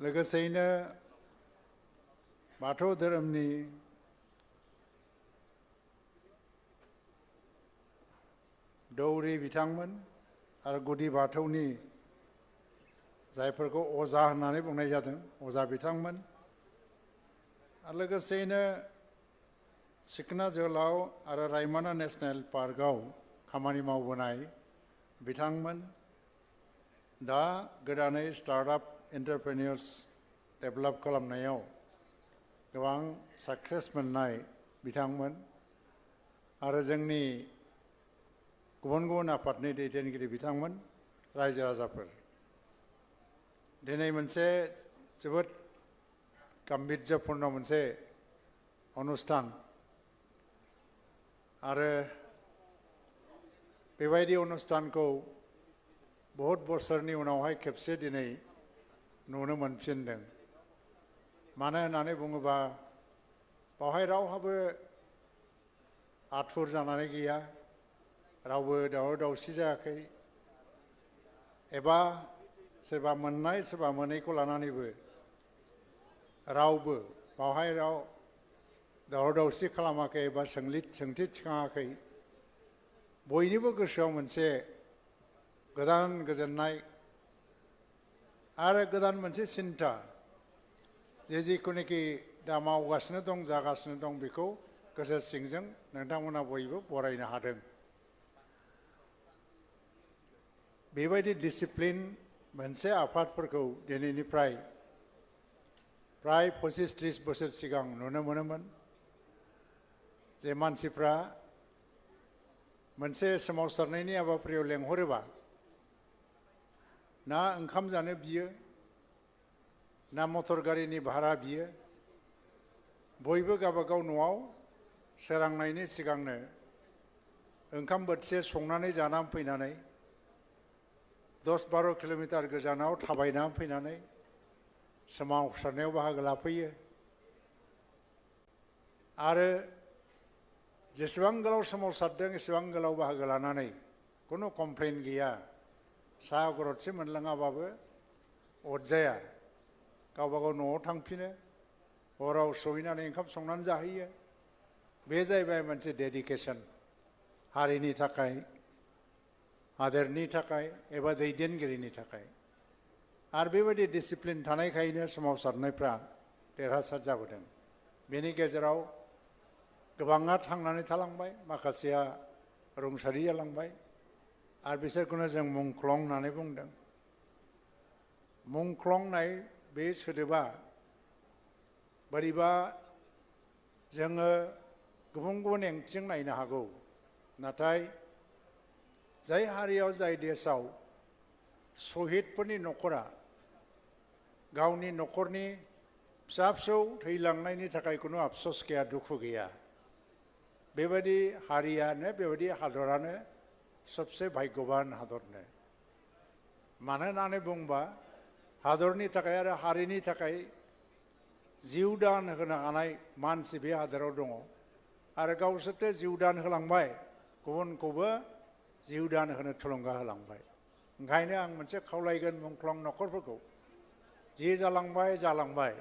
लोगोसेयैनो बाथौ धोरोमनि दौरि बिथांमोन आरो गुदि बाथौनि जायफोरखौ अजा होननानै बुंनाय जादों अजा बिथांमोन आरो लोगोसेयैनो सिखना जोहोलाव आरो रायमना नेशनेल पार्कआव खामानि मावबोनाय बिथांमोन दा गोदानै स्टार्टआप एन्टारप्रेनियर्स डेभेलप खालामनायाव गोबां साक्सेस मोननाय बिथांमोन आरो जोंनि गुबुन गुबुन आफादनि दैदेनगिरि बिथांमोन रायजो राजाफोर दिनै मोनसे जोबोद गाम्भीर्यपूर्ण मोनसे अनुस्थान आरो बेबायदि अनुस्थानखौ बहुत बोसोरनि उनावहाय खेबसे दिनै नुनो मोनफिनदों मानो होननानै बुङोबा बावहाय रावहाबो आथुर जानानै गैया रावबो दावराव दावसि जायाखै एबा सोरबा मोननाय सोरबा मोनैखौ लानानैबो रावबो बावहाय दावराव दावसि खालामाखै एबा सोंथि थिखाङाखै बयनिबो गोसोआव मोनसे गोदान गोजोननाय आरो गोदान मोनसे सिन्ता जे जिखुनिखि दा मावगासिनो दं जागासिनो दं बेखौ गोसो सिंजों नोंथांमोना बयबो बरायनो हादों बेबायदि डिसिप्लिन मोनसे आफादफोरखौ दिनैनिफ्राय प्राय 25-30 बोसोर सिगां नुनो मोनोमोन जे मानसिफ्रा मोनसे सोमावसारनायनि हाबाफारियाव लेंहरोबा ना ओंखाम जानो बियो ना मटर गारिनि भारा बियो बयबो गावबागाव न'आव सोरांनायनि सिगांनो ओंखाम बोथिसे संनानै जानानै फैनानै 10-12 किल'मिटार गोजानाव थाबायनानै फैनानै सोमावसारनायाव बाहागो लाफैयो आरो जेसेबां गोलाव सोमावसारदों एसेबां गोलाव बाहागो लानानै खुनु कमप्लेन गैया साहा गरदसे मोनलोङाबाबो अरजाया गावबागाव न'आव थांफिनो हराव सहैनानै ओंखाम संनानै जाहैयो बे जाहैबाय मोनसे डेडिकेसन हारिनि थाखाय हादोरनि थाखाय एबा दैदेनगिरिनि थाखाय आरो बेबायदि डिसिप्लिन थानायखायनो सोमावसारनायफ्रा देरहासार जाबोदों बेनि गेजेराव गोबाङा थांनानै थालांबाय माखासेया रुंसारि जालांबाय आरो बिसोरखौनो जों मुंख्लं होननानै बुंदों मुंख्लंनाय बे सोदोबा बोरैबा जोङो गुबुन गुबुन ओंथिजों नायनो हागौ नाथाय जाय हारियाव जाय देशआव शहीदफोरनि न'खरा गावनि न'खरनि फिसा फिसौ थैलांनायनि थाखाय खुनु आफसोस गैया दुखु गैया बेबायदि हारियानो बेबायदि हादरानो सबसे भाग्यबान हादरनो मानो होननानै बुंबा हादरनि थाखाय आरो हारिनि थाखाय जिउ दान होनो हानाय मानसि बे हादराव दङ आरो गावसोरथ' जिउ दान होलांबाय गुबुनखौबो जिउ दान होनो थुलुंगा होलांबाय ओंखायनो आं मोनसे खावलायगोन मुंख्लं न'खरफोरखौ जि जालांबाय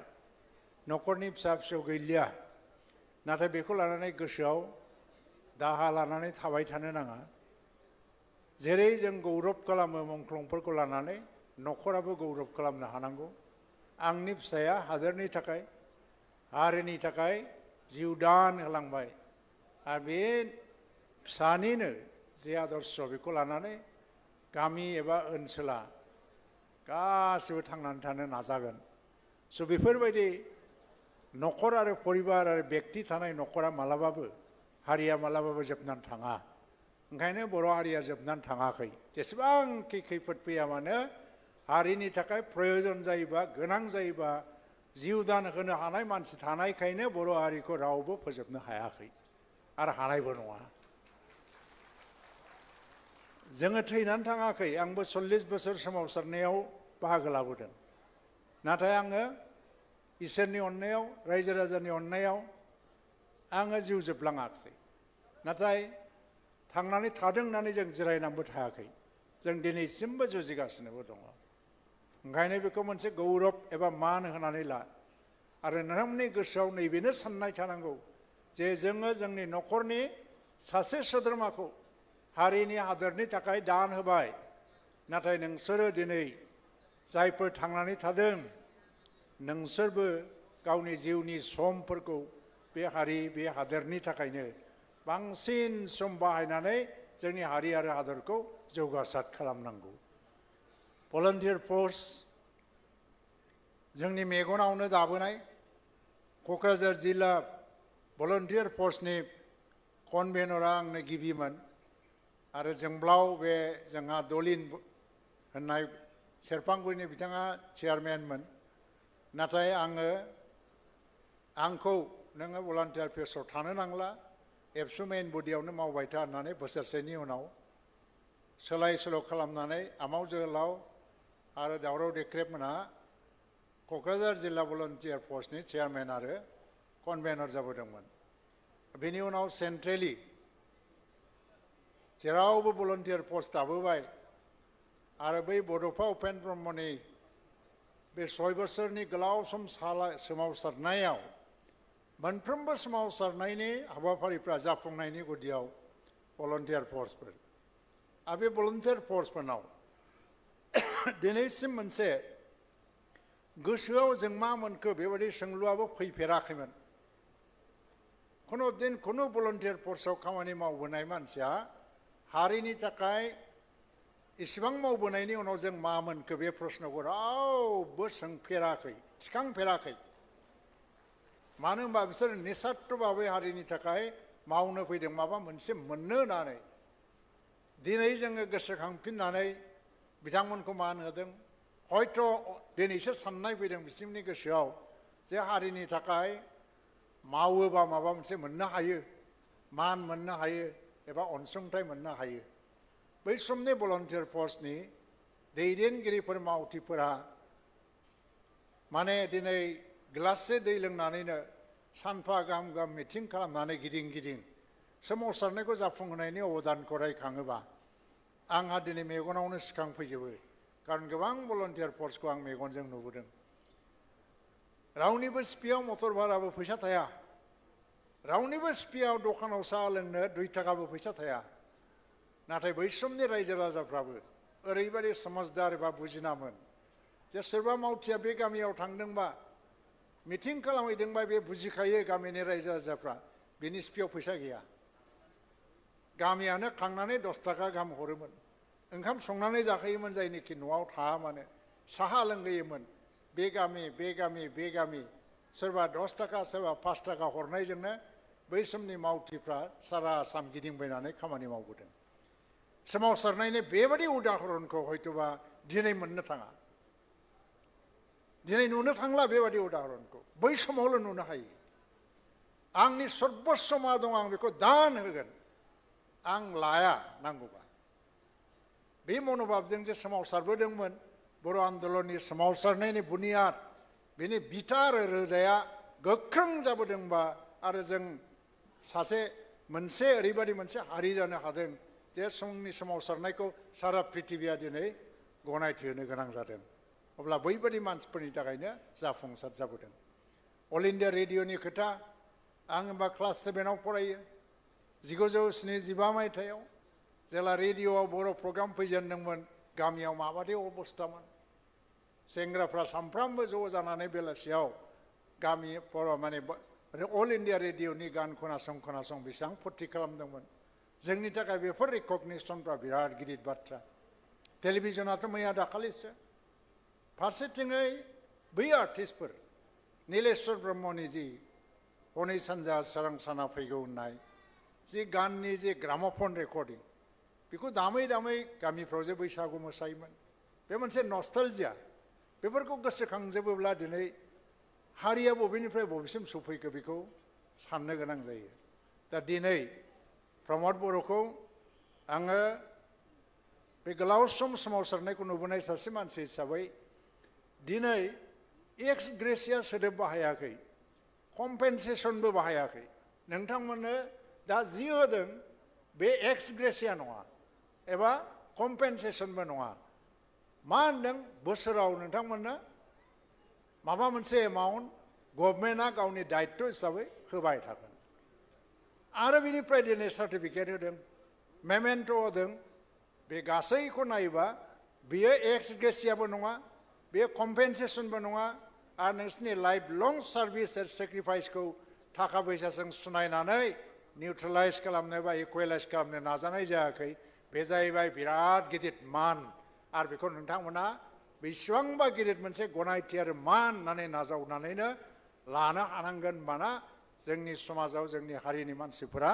न'खरनि फिसा फिसौ गैलिया नाथाय बेखौ लानानै गोसोआव दाहा लानानै थाबाय थानो नाङा जेरै जों गौरब खालामो मुंख्लंफोरखौ लानानै न'खराबो गौरब खालामनो हानांगौ आंनि फिसाया हादोरनि थाखाय हारिनि थाखाय जिउ दान होलांबाय आरो बे फिसानिनो जे आदर्श बेखौ लानानै गामि एबा ओनसोला गासिबो थांनानै थानो नाजागोन स' बेफोरबायदि न'खर आरो परिबार आरो बेक्ति थानाय न'खरा मालाबाबो हारिया मालाबाबो जोबनानै थाङा ओंखायनो बर' हारिया जोबनानै थाङाखै जेसेबांखि खैफोद फैया मानो हारिनि थाखाय प्रयजन जायोबा गोनां जायोबा जिउ दान होनो हानाय मानसि थानायखायनो बर' हारिखौ रावबो फोजोबनो हायाखै आरो हानायबो नङा। जोङो थैनानै थाङाखै। आंबो 40 बोसोर सोमावसारनायाव बाहागो लाबोदों। नाथाय आङो इसोरनि अननायाव, रायजो राजानि अननायाव आङो जिउ जोबलाङाखिसै। नाथाय थांनानै थादों होननानै जों जिरायनानैबो थायाखै। जों दिनैसिमबो जुजिगासिनोबो दङ। ओंखायनो बेखौ मोनसे गौरब एबा मान होनानै ला। आरो नोंथांमोननि गोसोआव नैबेनो साननाय थानांगौ जे जोङो जोंनि न'खरनि सासे सोद्रोमाखौ हारिनि हादोरनि थाखाय दान होबाय। नाथाय नोंसोरो दिनै जायफोर थांनानै थादों, नोंसोरबो गावनि जिउनि समफोरखौ बे हारि, बे हादोरनि थाखायनो बांसिन सम बाहायनानै जोंनि हारि आरो हादरखौ जौगासार खालामनांगौ। भलन्टियार फर्स जोंनि मेगनावनो दाबोनाय क'क्राझार जिल्ला भलन्टियार फर्सनि कनभेनरा आंनो गिबिमोन आरो जोंब्लाव बे जोंहा दलिन होननाय सेरफांगुरिनि बिथाङा चेयारमेनमोन। नाथाय आंखौ नोङो भलन्टियार फर्सआव थानो नांला, एबसु मेइन बडियावनो मावबाय था होननानै बोसोरसेनि उनाव सोलाय सोल' खालामनानै आमाव जोहोलाव आरो दावराव देख्रेबमोनहा क'क्राझार जिल्ला भलन्टियार फर्सनि चेयारमेन आरो कनभेनर जाबोदोंमोन। बेनि उनाव सेन्ट्रेलि जेरावबो भलन्टियार फर्स दाबोबाय आरो बै बड'फा उपेन्द्र ब्रह्मनि बे 6 बोसोरनि गोलाव सम सोमावसारनायाव मोनफ्रोमबो सोमावसारनायनि हाबाफारिफ्रा जाफुंनायनि गुदियाव भलन्टियार फर्सफोर। आरो बे भलन्टियार फर्सफोरनाव दिनैसिम मोनसे गोसोआव जों मा मोनखो बेबायदि सोंलुआबो फैफेराखैमोन। खुनु भलन्टियार फर्सआव खामानि मावबोनाय मानसिया हारिनि थाखाय इसिबां मावबोनायनि उनाव जों मा मोनखो बे प्रश्नखौ रावबो सोंफेराखै, थिखांफेराखै। मानो होनबा बिसोर निस्वार्थ भाबै हारिनि थाखाय मावनो फैदों, माबा मोनसे मोननो होननानै। दिनै जोङो गोसोखांफिननानै बिथांमोनखौ मान होदों। हयथ' दिनैसो साननाय फैदों बिसोरनि गोसोआव जे हारिनि थाखाय मावोबा माबा मोनसे मोननो हायो, मान मोननो हायो एबा अनसुंथाइ मोननो हायो। बै समनि भलन्टियार फर्सनि दैदेनगिरिफोर, मावथिफोरा माने दिनै गिलाससे दै लोंनानैनो सानफा गाहाम मिटिं खालामनानै गिदिं सोमावसारनायखौ जाफुंहोनायनि अबदानखौ रायखाङोबा आंहा दिनै मेगनावनो सिखांफैजोबो। खारन गोबां भलन्टियार फर्सखौ आं मेगनजों नुबोदों। रावनिबो सिपियाव मटर भाराबो फैसा थाया, रावनिबो सिपियाव दखानाव साहा लोंनो 2 थाखाबो फैसा थाया। नाथाय बै समनि रायजो राजाफ्राबो ओरैबायदि समझदार एबा बुजिनामोन जे सोरबा मावथिया बे गामियाव थांदोंबा, मिटिं खालामहैदोंबा बे बुजिखायो गामिनि रायजो राजाफ्रा बेनि सिपियाव फैसा गैया। गामियानो खांनानै 10 थाखा गाहाम हरोमोन। ओंखाम संनानै जाखायोमोन जायनिखि न'आव थाया मानो, साहा लोंहोयोमोन। बे गामि सोरबा 10 थाखा सोरबा 5 थाखा हरनायजोंनो बै समनि मावथिफ्रा सारा आसाम गिदिंबायनानै खामानि मावबोदों। सोमावसारनायनि बेबायदि उदाहरनखौ हयतोबा दिनै मोननो थाङा, दिनै नुनो थांला बेबायदि उदाहरनखौ। बै समावल' नुनो हायो। आंनि सर्बस्व मा दं आं बेखौ दान होगोन, आं लाया नांगौबा। बे मन'भाबजों जे सोमावसारबोदोंमोन, बर' आन्दलननि सोमावसारनायनि बुनियाद, बेनि बिथा आरो रोदाया गोख्रों जाबोदोंबा आरो जों ओरैबायदि मोनसे हारि जानो हादों जे समनि सोमावसारनायखौ सारा पृथिबिया दिनै गनायथि होनो गोनां जादों। अब्ला बैबायदि मानसिफोरनि थाखायनो जाफुंसार जाबोदों। अल इन्डिया रेडिअ'नि खोथा, आं होमबा क्लास 7आव फरायो। 1975 मायथाइयाव जेला रेडिअ'आव बर' प्रग्राम फैजेनदोंमोन, गामियाव माबादि अबस्थामोन। सेंग्राफ्रा सामफ्रामबो ज' जानानै बेलासियाव गामिफोराव माने अल इन्डिया रेडिअ'नि गान खोनासं बेसेबां फुरथि खालामदोंमोन। जोंनि थाखाय बेफोर रिकगनिसनफ्रा बिराद गिदिर बाथ्रा। टेलिभिजनाथ' मैया दाखालिसो। फारसेथिङै बै आर्टिस्टफोर, नीलेश्वर ब्रह्मनि जि हनै सानजा सोरां साना फैगौ होननाय जि गाननि जि ग्राम'फन रेकर्डिं, बेखौ दामै गामिफ्राव जे बैसागु मोसायोमोन, बे मोनसे नस्टालजिया। बेफोरखौ गोसोखांजोबोब्ला दिनै हारिया बबेनिफ्राय बबेसिम सफैखो बेखौ साननो गोनां जायो दा दिनै प्रमद बर'खौ आङो बे गोलाव सम सोमावसारनायखौ नुबोनाय सासे मानसि हिसाबै दिनै एक्स ग्रेसिया सोदोब बाहायाखै कम्पेनसेसनबो बाहायाखै नोंथांमोननो दा जि होदों बे एक्स ग्रेसिया नङा एबा कम्पेनसेसनबो नङा मा होनदों बोसोराव नोंथांमोननो माबा मोनसे एमाउन्ट गभर्नमेन्टआ गावनि दायित्व हिसाबै होबाय थागोन आरो बिनिफ्राय दिनै सार्टिफिकेट होदों मेमेन्ट' होदों बे गासैखौ नायोबा बेयो एक्स ग्रेसियाबो नङा बेयो कम्पेनसेसनबो नङा आरो नोंसोरनि लाइफ लं सार्भिस आरो सेक्रिफाइसखौ थाखा फैसाजों सुनायनानै निउट्रेलाइज खालामनो बा इकुवेलाइज खालामनो नाजानाय जायाखै बे जाहैबाय बिराद गिदिर मान आरो बेखौ नोंथांमोना बेसेबांबा गिदिर मोनसे गनायथि आरो मान होननानै नाजावनानैनो लानो हानांगोन होनबाना जोंनि समाजाव जोंनि हारिनि मानसिफोरा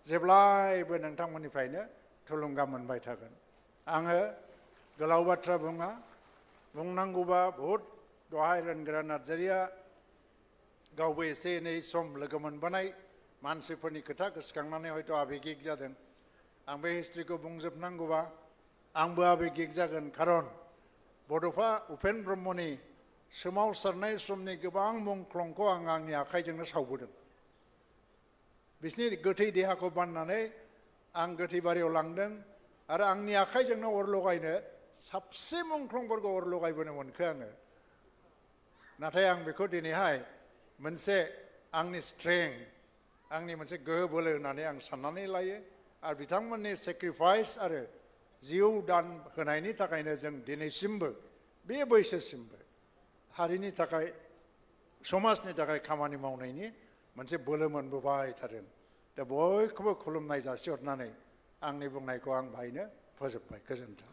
जेब्लायबो नोंथांमोननिफ्रायनो थुलुंगा मोनबाय थागोन आङो गोलाव बाथ्रा बुङा बुंनांगौबा बहुद दहाय रोनगोरा नार्जारिया गावबो एसे एनै सम लोगो मोनबोनाय मानसिफोरनि खोथा गोसोखांनानै हयथ' आबेगिक जादों आं बे हिस्ट्रिखौ बुंजोबनांगौबा आंबो आबेगिक जागोन खारन बड'फा उपेन ब्रह्मनि सोमावसारनाय समनि गोबां मुंख्लंखौ आं आंनि आखाइजोंनो सावबोदों बिसिनि गोथै देहाखौ बाननानै आं गोथै बारियाव लांदों आरो आंनि आखाइजोंनो अर लगायनो साबसे मुंख्लंफोरखौ अर लगायबोनो मोनखो आङो नाथाय आं बेखौ दिनैहाय मोनसे आंनि स्ट्रेंथ आंनि मोनसे गोहो बोलो होननानै आं साननानै लायो आरो बिथांमोननि सेक्रिफाइस आरो जिउ दान होनायनि थाखायनो जों दिनैसिमबो बे बैसोसिमबो हारिनि थाखाय समाजनि थाखाय खामानि मावनायनि मोनसे बोलो मोनबोबाय थादों दा बयखौबो खुलुमनाय जासिहरनानै आंनि बुंनायखौ आं बाहायनो फोजोबबाय गोजोन्थों